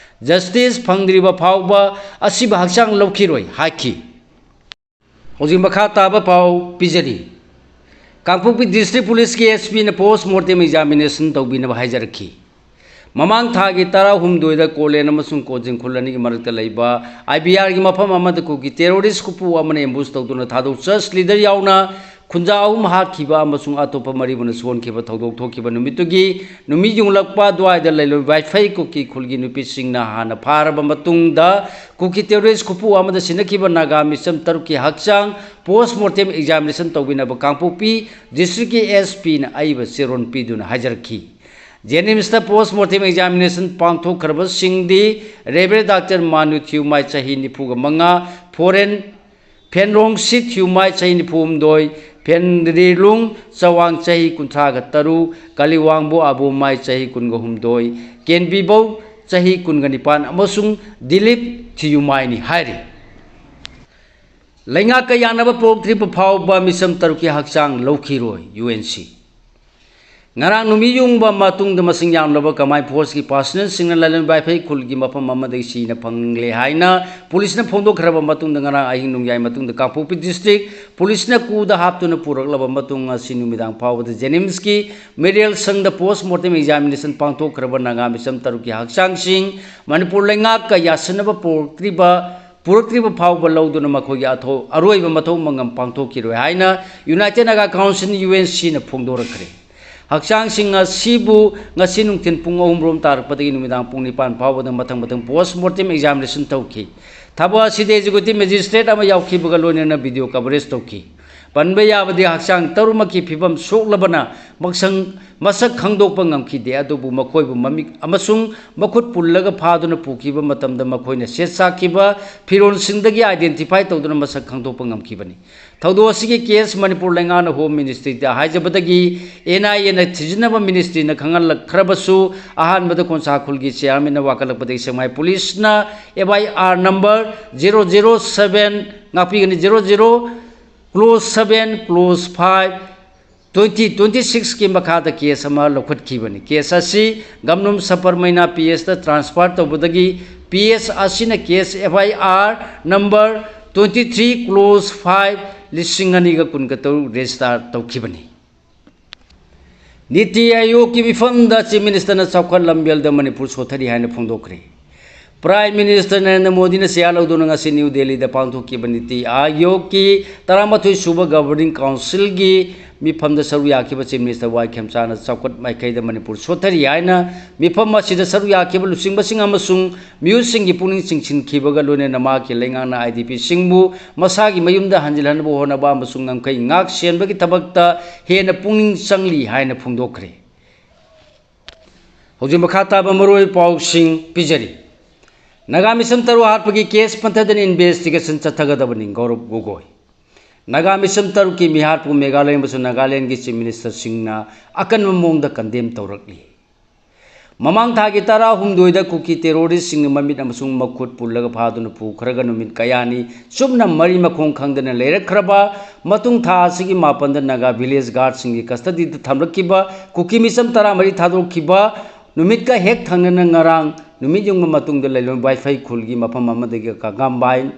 ꯖꯁꯇꯤꯁ ꯐꯪꯗ꯭ꯔꯤꯕ ꯐꯥꯎꯕ ꯑꯁꯤꯕꯨ ꯍꯛꯆꯥꯡ ꯂꯧꯈꯤꯔꯣꯏ ꯍꯥꯏꯈꯤ꯫ ꯍꯧꯖꯤꯛ ꯃꯈꯥ ꯇꯥꯕ ꯄꯥꯎ ꯄꯤꯖꯔꯤ꯫ ꯀꯥꯡꯄꯣꯛꯄꯤ ꯗꯤꯁꯇ꯭ꯔꯤꯛ ꯄꯨꯂꯤꯁꯀꯤ ꯑꯦꯁ ꯄꯤꯅ ꯄꯣꯁ ꯃꯣꯔꯇꯦꯝ ꯑꯦꯛꯖꯥꯃꯤꯅꯦꯁꯟ ꯇꯧꯕꯤꯅꯕ ꯍꯥꯏꯖꯔꯛꯈꯤ꯫ ꯃꯃꯥꯡ ꯊꯥꯒꯤ ꯇꯔꯥꯍꯨꯝꯗꯣꯏꯗ ꯀꯣꯂꯦꯟ ꯑꯃꯁꯨꯡ ꯀꯣꯟꯖꯤꯡ ꯈꯨꯜ ꯑꯅꯤꯒꯤ ꯃꯔꯛꯇ ꯂꯩꯕ ꯑꯥꯏ ꯕꯤ ꯑꯥꯔꯒꯤ ꯃꯐꯝ ꯑꯃꯗ ꯀꯨꯀꯤ ꯇꯦꯔꯣꯔꯤꯁ ꯀꯨꯄꯨ ꯑꯃꯅ ꯑꯦꯝꯕꯨꯁ ꯇꯧꯗꯨꯅ ꯊꯥꯗꯣꯛ ꯆꯔꯆ ꯂꯤꯗꯔ ꯌꯥꯎꯅ ꯈꯨꯟꯖꯥ ꯑꯍꯨꯝ ꯍꯥꯠꯈꯤꯕ ꯑꯃꯁꯨꯡ ꯑꯇꯣꯞꯄ ꯃꯔꯤꯕꯨꯅ ꯁꯣꯟꯈꯤꯕ ꯊꯧꯗꯣꯛ ꯊꯣꯛꯈꯤꯕ ꯅꯨꯃꯤꯠꯇꯨꯒꯤ ꯅꯨꯃꯤꯠ ꯌꯨꯡꯂꯛꯄ ꯑꯗꯨꯋꯥꯏꯗ ꯂꯩꯂꯣꯏ ꯋꯥꯏꯐꯩ ꯀꯨꯀꯤ ꯈꯨꯜꯒꯤ ꯅꯨꯄꯤꯁꯤꯡꯅ ꯍꯥꯟꯅ ꯐꯥꯔꯕ ꯃꯇꯨꯡꯗ ꯀꯨꯀꯤ ꯇꯦꯔꯣꯔꯤꯁ ꯀꯨꯄꯨ ꯑꯃꯗ ꯁꯤꯟꯅꯈꯤꯕ ꯅꯥꯒꯥ ꯃꯤꯆꯝ ꯇꯔꯨꯛꯀꯤ ꯍꯛꯆꯥꯡ ꯄꯣꯁ ꯃꯣꯔꯇꯦꯝ ꯑꯦꯛꯖꯥꯃꯤꯅꯦꯁꯟ ꯇꯧꯕꯤꯅꯕ ꯀꯥꯡꯄꯣꯛꯄꯤ ꯗꯤꯁꯇ꯭ꯔꯤꯛꯀꯤ ꯑꯦꯁ ꯄꯤꯅ ꯑꯏꯕ ꯆꯦꯔꯣꯜ ꯄꯤꯗꯨꯅ ꯍꯥꯏꯖꯔꯛꯈꯤ꯫ ꯖꯦꯅꯤꯝꯁꯇ ꯄꯣꯁ ꯃꯣꯔꯇꯦꯝ ꯑꯦꯛꯖꯥꯃꯤꯅꯦꯁꯟ ꯄꯥꯡꯊꯣꯛꯈ꯭ꯔꯕꯁꯤꯡꯗꯤ ꯔꯦꯕꯔꯦꯟ ꯗꯥꯛꯇꯔ ꯃꯥꯅꯨ ꯊꯤꯌꯨꯃꯥꯏ, ꯆꯍꯤ ꯅꯤꯐꯨꯒ ꯃꯉꯥ, ꯐꯣꯔꯦꯟ ꯐꯦꯟꯔꯣꯡꯁꯤꯠ ꯊꯤꯌꯨꯃꯥꯏ, ꯆꯍꯤ ꯅꯤꯐꯨ ꯍꯨꯝꯗꯣꯏ, ꯐꯦꯟꯔꯤꯂꯨꯡ ꯆꯋꯥꯡ, ꯆꯍꯤ ꯀꯨꯟꯊ꯭ꯔꯥꯒ ꯇꯔꯨꯛ, ꯀꯥꯂꯤꯋꯥꯡꯕꯨ ꯑꯕꯣꯃꯥꯏ, ꯆꯍꯤ ꯀꯨꯟꯒ ꯍꯨꯝꯗꯣꯏ, ꯀꯦꯟꯕꯤꯕꯧ, ꯆꯍꯤ ꯀꯨꯟꯒ ꯅꯤꯄꯥꯟ ꯑꯃꯁꯨꯡ ꯗꯤꯂꯤꯞ ꯊꯤꯌꯨꯃꯥꯏꯅꯤ ꯍꯥꯏꯔꯤ꯫ ꯂꯩꯉꯥꯛꯀ ꯌꯥꯅꯕ ꯄꯣꯔꯛꯇ꯭ꯔꯤꯕ ꯐꯥꯎꯕ ꯃꯤꯆꯝ ꯇꯔꯨꯛꯀꯤ ꯍꯛꯆꯥꯡ ꯂꯧꯈꯤꯔꯣꯏ, ꯌꯨ ꯑꯦꯟ ꯁꯤ꯫ ꯉꯔꯥꯡ ꯅꯨꯃꯤꯠ ꯌꯨꯡꯕ ꯃꯇꯨꯡꯗ ꯃꯁꯤꯡ ꯌꯥꯝꯂꯕ ꯀꯃꯥꯏ ꯐꯣꯔꯁꯀꯤ ꯄꯥꯔꯁꯅꯦꯜꯁꯤꯡꯅ ꯂꯥꯂꯣꯡ ꯕꯥꯏꯐꯩ ꯈꯨꯜꯒꯤ ꯃꯐꯝ ꯑꯃꯗꯒꯤ ꯁꯤꯅ ꯐꯪꯂꯦ ꯍꯥꯏꯅ ꯄꯨꯂꯤꯁꯅ ꯐꯣꯡꯗꯣꯛꯈ꯭ꯔꯕ ꯃꯇꯨꯡꯗ, ꯉꯔꯥꯡ ꯑꯍꯤꯡ ꯅꯣꯡꯌꯥꯏ ꯃꯇꯨꯡꯗ ꯀꯥꯡꯄꯣꯛꯄꯤ ꯗꯤꯁꯇ꯭ꯔꯤꯛ ꯄꯨꯂꯤꯁꯅ ꯀꯨꯗ ꯍꯥꯞꯇꯨꯅ ꯄꯨꯔꯛꯂꯕ ꯃꯇꯨꯡ, ꯉꯁꯤ ꯅꯨꯃꯤꯗꯥꯡ ꯐꯥꯎꯕꯗ ꯖꯦꯅꯤꯝꯁꯀꯤ ꯃꯦꯔꯤꯌꯦꯜ ꯁꯪꯗ ꯄꯣꯁ ꯃꯣꯔꯇꯦꯝ ꯑꯦꯛꯖꯥꯃꯤꯅꯦꯁꯟ ꯄꯥꯡꯊꯣꯛꯈ꯭ꯔꯕ ꯅꯥꯒꯥ ꯃꯤꯆꯝ ꯇꯔꯨꯛꯀꯤ ꯍꯛꯆꯥꯡꯁꯤꯡ ꯃꯅꯤꯄꯨꯔ ꯂꯩꯉꯥꯛꯀ ꯌꯥꯁꯤꯟꯅꯕ ꯄꯨꯔꯛꯇ꯭ꯔꯤꯕ ꯄꯨꯔꯛꯇ꯭ꯔꯤꯕ ꯐꯥꯎꯕ ꯂꯧꯗꯨꯅ ꯃꯈꯣꯏꯒꯤ ꯑꯊꯣ-, ꯑꯔꯣꯏꯕ ꯃꯊꯧ ꯃꯉꯝ ꯄꯥꯡꯊꯣꯛꯈꯤꯔꯣꯏ ꯍꯥꯏꯅ united Naga council, U N ꯁꯤꯅ ꯐꯣꯡꯗꯣꯔꯛꯈ꯭ꯔꯦ꯫ ꯍꯛꯆꯥꯡꯁꯤꯡ ꯑꯁꯤꯕꯨ ꯉꯁꯤ ꯅꯨꯡꯊꯤꯜ ꯄꯨꯡ ꯑꯍꯨꯝ ꯔꯣꯝ ꯇꯥꯔꯛꯄꯗꯒꯤ ꯅꯨꯃꯤꯗꯥꯡ ꯄꯨꯡ ꯅꯤꯄꯥꯟ ꯐꯥꯎꯕꯗ ꯃꯊꯪ ꯃꯊꯪ ꯄꯣꯁ ꯃꯣꯔꯇꯦꯝ ꯑꯦꯛꯖꯥꯃꯤꯅꯦꯁꯟ ꯇꯧꯈꯤ꯫ ꯊꯕꯛ ꯑꯁꯤꯗ ꯑꯦꯛꯖꯤꯀ꯭ꯌꯨꯇꯤꯚ ꯃꯦꯖꯤꯁꯇ꯭ꯔꯦꯠ ꯑꯃ ꯌꯥꯎꯈꯤꯕꯒ ꯂꯣꯏꯅꯅ ꯚꯤꯗꯤꯑꯣ ꯀꯚꯔꯦꯖ ꯇꯧꯈꯤ꯫ ꯄꯟꯕ ꯌꯥꯕꯗꯤ, ꯍꯛꯆꯥꯡ ꯇꯔꯨꯛꯃꯛꯀꯤ ꯐꯤꯕꯝ ꯁꯣꯛꯂꯕꯅ ꯃꯁꯪ-, ꯃꯁꯛ ꯈꯪꯗꯣꯛꯄ ꯉꯝꯈꯤꯗꯦ, ꯑꯗꯨꯕꯨ ꯃꯈꯣꯏꯕꯨ ꯃꯃꯤꯠ ꯑꯃꯁꯨꯡ ꯃꯈꯨꯠ ꯄꯨꯜꯂꯒ ꯐꯥꯗꯨꯅ ꯄꯨꯈꯤꯕ ꯃꯇꯝꯗ ꯃꯈꯣꯏꯅ ꯁꯦꯠ ꯆꯥꯈꯤꯕ ꯐꯤꯔꯣꯜꯁꯤꯡꯗꯒꯤ identify ꯇꯧꯗꯨꯅ ꯃꯁꯛ ꯈꯪꯗꯣꯛꯄ ꯉꯝꯈꯤꯕꯅꯤ꯫ ꯊꯧꯗꯣꯛ ꯑꯁꯤꯒꯤ ꯀꯦꯁ ꯃꯅꯤꯄꯨꯔ ꯂꯩꯉꯥꯛꯅ ꯍꯣꯝ ꯃꯤꯅꯤꯁꯇ꯭ꯔꯤꯗ ꯍꯥꯏꯖꯕꯗꯒꯤ, ꯑꯦꯟ ꯑꯥꯏ ꯑꯦꯅ ꯊꯤꯖꯤꯟꯅꯕ ꯃꯤꯅꯤꯁꯇ꯭ꯔꯤꯅ ꯈꯪꯍꯜꯂꯛꯈ꯭ꯔꯕꯁꯨ, ꯑꯍꯥꯟꯕꯗ ꯈꯣꯟꯁꯥꯈꯨꯜꯒꯤ ꯆꯤꯌꯥꯔꯃꯦꯟꯅ ꯋꯥꯀꯠꯂꯛꯄꯗꯒꯤ ꯁꯦꯛꯃꯥꯏ ꯄꯨꯂꯤꯁꯅ F I R number zero zero seven, ꯉꯥꯛꯄꯤꯒꯅꯤ, zero zero clause seven, clause five, twenty twenty-sixꯀꯤ ꯃꯈꯥꯗ ꯀꯦꯁ ꯑꯃ ꯂꯧꯈꯠꯈꯤꯕꯅꯤ꯫ ꯀꯦꯁ ꯑꯁꯤ ꯒꯝꯅꯨꯝ ꯁꯄꯔꯃꯩꯅ ꯄꯤ ꯑꯦꯁꯇ transfer ꯇꯧꯕꯗꯒꯤ, ꯄꯤ ꯑꯦꯁ ꯑꯁꯤꯅ case F I R number twenty three, clause five, ꯂꯤꯁꯤꯡ ꯑꯅꯤꯒ ꯀꯨꯟꯒ ꯇꯔꯨꯛ register ꯇꯧꯈꯤꯕꯅꯤ꯫ ꯅꯤꯇꯤ ꯑꯥꯌꯣꯒꯀꯤ ꯃꯤꯐꯝꯗ ꯆꯤꯐ ꯃꯤꯅꯤꯁꯇꯔꯅ ꯆꯥꯎꯈꯠ ꯂꯝꯕꯦꯜꯗ ꯃꯅꯤꯄꯨꯔ ꯁꯣꯊꯔꯤ ꯍꯥꯏꯅ ꯐꯣꯡꯗꯣꯛꯈ꯭ꯔꯦ꯫ ꯄ꯭ꯔꯥꯏꯝ ꯃꯤꯅꯤꯁꯇꯔ ꯅꯔꯦꯟꯗ꯭ꯔ ꯃꯣꯗꯤꯅ ꯆꯦꯌꯥꯔ ꯂꯧꯗꯨꯅ ꯉꯁꯤ ꯅ꯭ꯌꯨ ꯗꯦꯜꯂꯤꯗ ꯄꯥꯡꯊꯣꯛꯈꯤꯕ ꯅꯤꯇꯤ ꯑꯥꯌꯣꯒꯀꯤ ꯇꯔꯥꯃꯥꯊꯣꯏ ꯁꯨꯕ ꯒꯕꯔꯅꯤꯡ ꯀꯥꯎꯟꯁꯤꯜꯒꯤ ꯃꯤꯐꯝꯗ ꯁꯔꯨꯛ ꯌꯥꯈꯤꯕ ꯆꯤꯐ ꯃꯤꯅꯤꯁꯇꯔ ꯋꯥꯏ ꯈꯦꯝꯆꯥꯅ ꯆꯥꯎꯈꯠ ꯃꯥꯏꯀꯩꯗ ꯃꯅꯤꯄꯨꯔ ꯁꯣꯊꯔꯤ ꯍꯥꯏꯅ ꯃꯤꯐꯝ ꯑꯁꯤꯗ ꯁꯔꯨꯛ ꯌꯥꯈꯤꯕ ꯂꯨꯆꯤꯡꯕꯁꯤꯡ ꯑꯃꯁꯨꯡ ꯃꯤꯑꯣꯏꯁꯤꯡꯒꯤ ꯄꯨꯛꯅꯤꯡ ꯆꯤꯡꯁꯤꯟꯈꯤꯕꯒ ꯂꯣꯏꯅꯅ ꯃꯍꯥꯛꯀꯤ ꯂꯩꯉꯥꯛꯅ IDPꯁꯤꯡꯕꯨ ꯃꯁꯥꯒꯤ ꯃꯌꯨꯝꯗ ꯍꯟꯖꯤꯜꯍꯟꯅꯕ ꯍꯣꯠꯅꯕ ꯑꯃꯁꯨꯡ ꯉꯝꯈꯩ ꯉꯥꯛ ꯁꯦꯟꯕꯒꯤ ꯊꯕꯛꯇ ꯍꯦꯟꯅ ꯄꯨꯛꯅꯤꯡ ꯆꯪꯂꯤ ꯍꯥꯏꯅ ꯐꯣꯡꯗꯣꯛꯈ꯭ꯔꯦ꯫ ꯍꯧꯖꯤꯛ ꯃꯈꯥ ꯇꯥꯕ ꯃꯔꯨꯑꯣꯏꯕ ꯄꯥꯎꯁꯤꯡ ꯄꯤꯖꯔꯤ꯫ ꯅꯥꯒꯥ ꯃꯤꯁꯝ ꯇꯔꯨꯛ ꯍꯥꯠꯄꯒꯤ ꯀꯦꯁ ꯄꯟꯊꯗꯅ ꯏꯟꯚꯦꯁꯇꯤꯒꯦꯁꯟ ꯆꯠꯊꯒꯗꯕꯅꯤ, ꯒꯧꯔꯕ ꯒꯣꯒꯣꯏ꯫ ꯅꯥꯒꯥ ꯃꯤꯁꯝ ꯇꯔꯨꯛꯀꯤ ꯃꯤꯍꯥꯠꯄꯨ ꯃꯦꯘꯥꯂꯌ ꯑꯃꯁꯨꯡ ꯅꯥꯒꯥꯂꯦꯟꯒꯤ ꯆꯤꯐ ꯃꯤꯅꯤꯁꯇꯔꯁꯤꯡꯅ ꯑꯀꯟꯕ ꯃꯑꯣꯡꯗ ꯀꯟꯗꯦꯝ ꯇꯧꯔꯛꯂꯤ꯫ ꯃꯃꯥꯡ ꯊꯥꯒꯤ ꯇꯔꯥꯍꯨꯝꯗꯣꯏꯗ ꯀꯨꯀꯤ ꯇꯦꯔꯣꯔꯤꯁꯁꯤꯡꯅ ꯃꯃꯤꯠ ꯑꯃꯁꯨꯡ ꯃꯈꯨꯠ ꯄꯨꯜꯂꯒ ꯐꯥꯗꯨꯅ ꯄꯨꯈ꯭ꯔꯒ ꯅꯨꯃꯤꯠ ꯀꯌꯥꯅꯤ ꯆꯨꯞꯅ ꯃꯔꯤ ꯃꯈꯣꯡ ꯈꯪꯗꯅ ꯂꯩꯔꯛꯈ꯭ꯔꯕ ꯃꯇꯨꯡ, ꯊꯥ ꯑꯁꯤꯒꯤ ꯃꯥꯄꯟꯗ ꯅꯥꯒꯥ ꯚꯤꯂꯦꯖ ꯒꯥꯔꯗꯁꯤꯡꯒꯤ ꯀꯁꯇꯗꯤꯗ ꯊꯝꯂꯛꯈꯤꯕ ꯀꯨꯀꯤ ꯃꯤꯁꯝ ꯇꯔꯥꯃꯔꯤ ꯊꯥꯗꯣꯛꯈꯤꯕ ꯅꯨꯃꯤꯠꯀ ꯍꯦꯛ ꯊꯪꯅꯅ ꯉꯔꯥꯡ ꯅꯨꯃꯤꯠ ꯌꯨꯡꯕ ꯃꯇꯨꯡꯗ ꯂꯩꯂꯣꯡ ꯋꯥꯏꯐꯩ ꯈꯨꯜꯒꯤ ꯃꯐꯝ ꯑꯃꯗꯒꯤ ꯀ-, ꯀꯝꯕꯥꯏꯟ,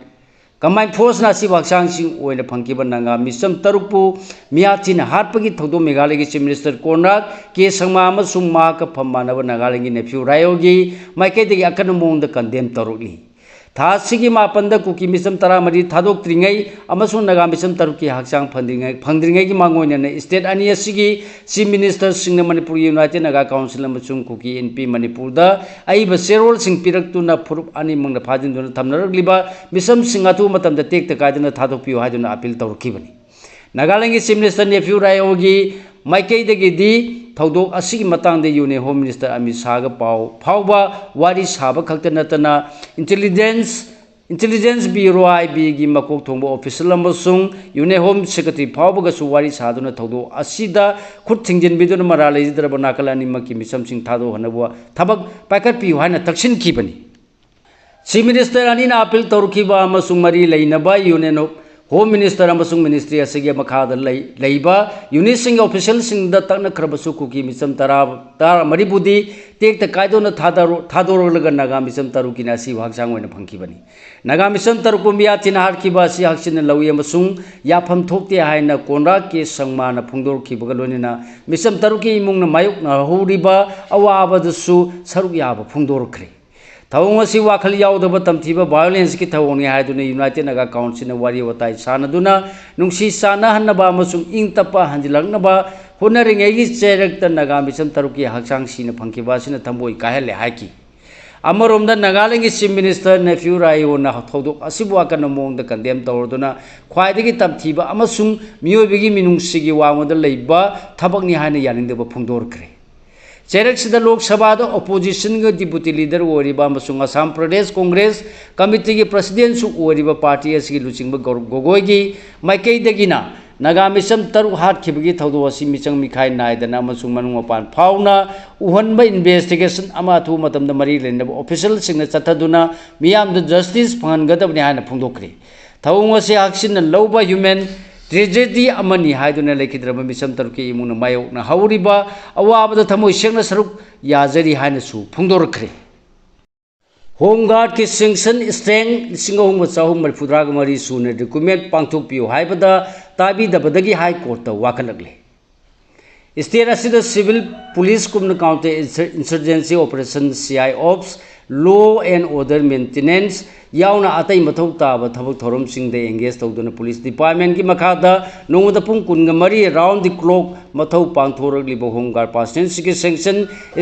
ꯀꯝꯕꯥꯏꯟ ꯐꯣꯔꯁꯅ ꯑꯁꯤꯕ ꯍꯛꯆꯥꯡꯁꯤꯡ ꯑꯣꯏꯅ ꯐꯪꯈꯤꯕ ꯅꯥꯒꯥ ꯃꯤꯁꯝ ꯇꯔꯨꯛꯄꯨ ꯃꯤꯌꯥꯊꯤꯅ ꯍꯥꯠꯄꯒꯤ ꯊꯧꯗꯣꯛ ꯃꯦꯘꯥꯂꯌꯒꯤ ꯆꯤꯐ ꯃꯤꯅꯤꯁꯇꯔ ꯀꯣꯟꯔꯥꯗ ꯀꯦ ꯁꯪꯃꯥ ꯑꯃꯁꯨꯡ ꯃꯍꯥꯛꯀ ꯐꯝ ꯃꯥꯟꯅꯕ ꯅꯥꯒꯥꯂꯦꯟꯒꯤ ꯅꯦꯐ꯭ꯌꯨ ꯔꯥꯏꯑꯣꯒꯤ ꯃꯥꯏꯀꯩꯗꯒꯤ ꯑꯀꯟꯕ ꯃꯑꯣꯡꯗ ꯀꯟꯗꯦꯝ ꯇꯧꯔꯛꯂꯤ꯫ ꯊꯥ ꯑꯁꯤꯒꯤ ꯃꯥꯄꯟꯗ ꯀꯨꯀꯤ ꯃꯤꯁꯝ ꯇꯔꯥꯃꯔꯤ ꯊꯥꯗꯣꯛꯇ꯭ꯔꯤꯉꯩ ꯑꯃꯁꯨꯡ ꯅꯥꯒꯥ ꯃꯤꯁꯝ ꯇꯔꯨꯛꯀꯤ ꯍꯛꯆꯥꯡ ꯐꯪꯗ꯭ꯔꯤꯉꯩ, ꯐꯪꯗ꯭ꯔꯤꯉꯩꯒꯤ ꯃꯥꯡꯑꯣꯏꯅꯅ ꯁ꯭ꯇꯦꯠ ꯑꯅꯤ ꯑꯁꯤꯒꯤ ꯆꯤꯐ ꯃꯤꯅꯤꯁꯇꯔꯁꯤꯡꯅ ꯃꯅꯤꯄꯨꯔꯒꯤ ꯌꯨꯅꯥꯏꯇꯦꯗ ꯅꯥꯒꯥ ꯀꯥꯎꯟꯁꯤꯜ ꯑꯃꯁꯨꯡ ꯀꯨꯀꯤ ꯏꯟꯄꯤ ꯃꯅꯤꯄꯨꯔꯗ ꯑꯏꯕ ꯆꯦꯔꯣꯜꯁꯤꯡ ꯄꯤꯔꯛꯇꯨꯅ ꯐꯨꯔꯨꯞ ꯑꯅꯤꯃꯛꯅ ꯐꯥꯖꯤꯟꯗꯨꯅ ꯊꯝꯅꯔꯛꯂꯤꯕ ꯃꯤꯁꯝꯁꯤꯡ ꯑꯊꯨꯕ ꯃꯇꯝꯗ ꯇꯦꯛꯇ ꯀꯥꯏꯗꯅ ꯊꯥꯗꯣꯛꯄꯤꯌꯨ ꯍꯥꯏꯗꯨꯅ ꯑꯥꯄꯤꯜ ꯇꯧꯔꯛꯈꯤꯕꯅꯤ꯫ ꯅꯥꯒꯥꯂꯦꯟꯒꯤ ꯆꯤꯐ ꯃꯤꯅꯤꯁꯇꯔ ꯅꯦꯐ꯭ꯌꯨ ꯔꯥꯏꯑꯣꯒꯤ ꯃꯥꯏꯀꯩꯗꯒꯤꯗꯤ ꯊꯧꯗꯣꯛ ꯑꯁꯤꯒꯤ ꯃꯇꯥꯡꯗ ꯌꯨꯅꯤꯌꯟ ꯍꯣꯝ ꯃꯤꯅꯤꯁꯇꯔ ꯑꯃꯤꯠ ꯁꯥꯍꯒ ꯄꯥꯎ ꯐꯥꯎꯕ ꯋꯥꯔꯤ ꯁꯥꯕ ꯈꯛꯇ ꯅꯠꯇꯅ ꯏꯟꯇꯦꯂꯤꯖꯦꯟꯁ, ꯏꯟꯇꯦꯂꯤꯖꯦꯟꯁ ꯕ꯭ꯌꯨꯔꯣ, ꯑꯥꯏ ꯕꯤꯒꯤ ꯃꯀꯣꯛ ꯊꯣꯡꯕ ꯑꯣꯐꯤꯁꯤꯌꯦꯜ ꯑꯃꯁꯨꯡ ꯌꯨꯅꯤꯌꯟ ꯍꯣꯝ ꯁꯦꯀ꯭ꯔꯦꯇꯔꯤ ꯐꯥꯎꯕꯒꯁꯨ ꯋꯥꯔꯤ ꯁꯥꯗꯨꯅ ꯊꯧꯗꯣꯛ ꯑꯁꯤꯗ ꯈꯨꯠ ꯊꯤꯡꯖꯤꯟꯕꯤꯗꯨꯅ ꯃꯔꯥꯜ ꯂꯩꯖꯗ꯭ꯔꯕ ꯅꯥꯀꯜ ꯑꯅꯤꯃꯛꯀꯤ ꯃꯤꯁꯝꯁꯤꯡ ꯊꯥꯗꯣꯛꯍꯟꯅꯕ ꯊꯕꯛ ꯄꯥꯏꯈꯠꯄꯤꯌꯨ ꯍꯥꯏꯅ ꯇꯛꯁꯤꯟꯈꯤꯕꯅꯤ꯫ ꯆꯤꯐ ꯃꯤꯅꯤꯁꯇꯔ ꯑꯅꯤꯅ ꯑꯥꯄꯤꯜ ꯇꯧꯔꯛꯈꯤꯕ ꯑꯃꯁꯨꯡ ꯃꯔꯤ ꯂꯩꯅꯕ ꯌꯨꯅꯤꯌꯟ ꯑꯣꯐ ꯍꯣꯝ ꯃꯤꯅꯤꯁꯇꯔ ꯑꯃꯁꯨꯡ ꯃꯤꯅꯤꯁꯇ꯭ꯔꯤ ꯑꯁꯤꯒꯤ ꯃꯈꯥꯗ ꯂꯩ-, ꯂꯩꯕ ꯌꯨꯅꯤꯠꯁꯤꯡꯒꯤ ꯑꯣꯐꯤꯁꯤꯌꯦꯜꯁꯤꯡꯗ ꯇꯛꯅꯈ꯭ꯔꯕꯁꯨ ꯀꯨꯀꯤ ꯃꯤꯁꯝ ꯇꯔꯥ, ꯇꯔꯥꯃꯔꯤꯕꯨꯗꯤ ꯇꯦꯛꯇ ꯀꯥꯏꯗꯣꯛꯅ ꯊꯥꯗꯣꯔ-, ꯊꯥꯗꯣꯔꯛꯂꯒ ꯅꯥꯒꯥ ꯃꯤꯁꯝ ꯇꯔꯨꯛꯀꯤꯅ ꯑꯁꯤꯕ ꯍꯛꯆꯥꯡ ꯑꯣꯏꯅ ꯐꯪꯈꯤꯕꯅꯤ꯫ ꯅꯥꯒꯥ ꯃꯤꯁꯝ ꯇꯔꯨꯛꯄꯨ ꯃꯤꯌꯥꯊꯤꯅ ꯍꯥꯠꯈꯤꯕ ꯑꯁꯤ ꯍꯛꯆꯤꯟꯅ ꯂꯧꯏ ꯑꯃꯁꯨꯡ ꯌꯥꯐꯝ ꯊꯣꯛꯇꯦ ꯍꯥꯏꯅ ꯀꯣꯟꯔꯥꯗ ꯀꯦ ꯁꯪꯃꯥꯅ ꯐꯣꯡꯗꯣꯔꯛꯈꯤꯕꯒ ꯂꯣꯏꯅꯅ ꯃꯤꯁꯝ ꯇꯔꯨꯛꯀꯤ ꯏꯃꯨꯡꯅ ꯃꯥꯌꯣꯛꯅꯍꯧꯔꯤꯕ ꯑꯋꯥꯕꯗꯁꯨ ꯁꯔꯨꯛ ꯌꯥꯕ ꯐꯣꯡꯗꯣꯔꯛꯈ꯭ꯔꯦ꯫ ꯊꯧꯑꯣꯡ ꯑꯁꯤ ꯋꯥꯈꯜ ꯌꯥꯎꯗꯕ ꯇꯝꯊꯤꯕ ꯚꯥꯏꯑꯣꯂꯦꯟꯁꯀꯤ ꯊꯧꯑꯣꯡꯅꯤ ꯍꯥꯏꯗꯨꯅ ꯌꯨꯅꯥꯏꯇꯦꯗ ꯅꯥꯒꯥ ꯀꯥꯎꯟꯁꯤꯜꯅ ꯋꯥꯔꯤ ꯋꯥꯇꯥꯏ ꯁꯥꯟꯅꯗꯨꯅ ꯅꯨꯡꯁꯤ ꯆꯥꯟꯅꯍꯟꯅꯕ ꯑꯃꯁꯨꯡ ꯏꯪ ꯇꯞꯄ ꯍꯟꯖꯤꯜꯂꯛꯅꯕ ꯍꯣꯠꯅꯔꯤꯉꯩꯒꯤ ꯆꯩꯔꯛꯇ ꯅꯥꯒꯥ ꯃꯤꯁꯝ ꯇꯔꯨꯛꯀꯤ ꯍꯛꯆꯥꯡ ꯁꯤꯅ ꯐꯪꯈꯤꯕ ꯑꯁꯤꯅ ꯊꯃꯣꯏ ꯀꯥꯏꯍꯜꯂꯦ ꯍꯥꯏꯈꯤ꯫ ꯑꯃꯔꯣꯝꯗ ꯅꯥꯒꯥꯂꯦꯟꯒꯤ ꯆꯤꯐ ꯃꯤꯅꯤꯁꯇꯔ ꯅꯦꯐ꯭ꯌꯨ ꯔꯥꯏꯑꯣꯅ ꯊꯧꯗꯣꯛ ꯑꯁꯤꯕꯨ ꯑꯀꯟꯕ ꯃꯑꯣꯡꯗ ꯀꯟꯗꯦꯝ ꯇꯧꯔꯗꯨꯅ ꯈ꯭ꯋꯥꯏꯗꯒꯤ ꯇꯝꯊꯤꯕ ꯑꯃꯁꯨꯡ ꯃꯤꯑꯣꯏꯕꯒꯤ ꯃꯤꯅꯨꯡꯁꯤꯒꯤ ꯋꯥꯡꯃꯗ ꯂꯩꯕ ꯊꯕꯛꯅꯤ ꯍꯥꯏꯅ ꯌꯥꯅꯤꯡꯗꯕ ꯐꯣꯡꯗꯣꯔꯛꯈ꯭ꯔꯦ꯫ ꯆꯩꯔꯛꯁꯤꯗ ꯂꯣꯛ ꯁꯚꯥꯗ ꯑꯣꯄꯣꯖꯤꯁꯟꯒꯤ ꯗꯤꯄꯨꯇꯤ ꯂꯤꯗꯔ ꯑꯣꯏꯔꯤꯕ ꯑꯃꯁꯨꯡ ꯑꯁꯥꯝ ꯄ꯭ꯔꯗꯦꯁ ꯀꯣꯡꯒ꯭ꯔꯦꯁ ꯀꯃꯤꯇꯤꯒꯤ ꯄ꯭ꯔꯁꯤꯗꯦꯟꯁꯨ ꯑꯣꯏꯔꯤꯕ ꯄꯥꯔꯇꯤ ꯑꯁꯤꯒꯤ ꯂꯨꯆꯤꯡꯕ ꯒꯧꯔꯕ ꯒꯣꯒꯣꯏꯒꯤ ꯃꯥꯏꯀꯩꯗꯒꯤꯅ ꯅꯥꯒꯥ ꯃꯤꯆꯝ ꯇꯔꯨꯛ ꯍꯥꯠꯈꯤꯕꯒꯤ ꯊꯧꯗꯣꯛ ꯑꯁꯤ ꯃꯤꯆꯪ ꯃꯤꯈꯥꯏ ꯅꯥꯏꯗꯅ ꯑꯃꯁꯨꯡ ꯃꯅꯨꯡ ꯃꯄꯥꯟ ꯐꯥꯎꯅ ꯎꯍꯟꯕ ꯏꯟꯚꯦꯁꯇꯤꯒꯦꯁꯟ ꯑꯃ ꯑꯊꯨꯕ ꯃꯇꯝꯗ ꯃꯔꯤ ꯂꯩꯅꯕ ꯑꯣꯐꯤꯁꯤꯌꯦꯜꯁꯤꯡꯅ ꯆꯠꯊꯗꯨꯅ ꯃꯤꯌꯥꯝꯗ ꯖꯁꯇꯤꯁ ꯐꯪꯍꯟꯒꯗꯕꯅꯤ ꯍꯥꯏꯅ ꯐꯣꯡꯗꯣꯛꯈ꯭ꯔꯤ꯫ ꯊꯧꯑꯣꯡ ꯑꯁꯤ ꯍꯛꯆꯤꯟꯅ ꯂꯧꯕ ꯍ꯭ꯌꯨꯃꯦꯟ ꯇ꯭ꯔꯦꯖꯦꯗꯤ ꯑꯃꯅꯤ ꯍꯥꯏꯗꯨꯅ ꯂꯩꯈꯤꯗ꯭ꯔꯕ ꯃꯤꯆꯝ ꯇꯔꯨꯛꯀꯤ ꯏꯃꯨꯡꯅ ꯃꯥꯌꯣꯛꯅꯍꯧꯔꯤꯕ ꯑꯋꯥꯕꯗ ꯊꯃꯣꯏ ꯁꯦꯡꯅ ꯁꯔꯨꯛ ꯌꯥꯖꯔꯤ ꯍꯥꯏꯅꯁꯨ ꯐꯣꯡꯗꯣꯔꯛꯈ꯭ꯔꯦ꯫ ꯍꯣꯝ ꯒꯥꯔꯗꯀꯤ ꯁꯦꯡꯁꯟ ꯁ꯭ꯇ꯭ꯔꯦꯡ ꯂꯤꯁꯤꯡ ꯑꯍꯨꯝꯒ ꯆꯍꯨꯝ ꯃꯔꯤꯐꯨꯇꯔꯥꯒ ꯃꯔꯤ ꯁꯨꯅ ꯔꯤꯀ꯭ꯔꯨꯠꯃꯦꯟ ꯄꯥꯡꯊꯣꯛꯄꯤꯌꯨ ꯍꯥꯏꯕꯗ ꯇꯥꯕꯤꯗꯕꯗꯒꯤ ꯍꯥꯏ ꯀꯣꯔꯠꯇ ꯋꯥꯀꯠꯂꯛꯂꯦ꯫ ꯁ꯭ꯇꯦꯠ ꯑꯁꯤꯗ ꯁꯤꯚꯤꯜ ꯄꯨꯂꯤꯁꯀꯨꯝꯅ counter insurgency operation, C I ops, law and order maintenance ꯌꯥꯎꯅ ꯑꯇꯩ ꯃꯊꯧ ꯇꯥꯕ ꯊꯕꯛ ꯊꯧꯔꯝꯁꯤꯡꯗ ꯑꯦꯡꯒꯦꯖ ꯇꯧꯗꯨꯅ ꯄꯨꯂꯤꯁ ꯗꯤꯄꯥꯔꯠꯃꯦꯟꯒꯤ ꯃꯈꯥꯗ ꯅꯣꯡꯃꯗ ꯄꯨꯡ ꯀꯨꯟꯒ ꯃꯔꯤ round the clock ꯃꯊꯧ ꯄꯥꯡꯊꯣꯔꯛꯂꯤꯕ ꯍꯣꯝ ꯒꯥꯔꯗ ꯄꯥꯔꯁꯅꯦꯜꯁꯤꯡꯒꯤ ꯁꯦꯡꯁꯟ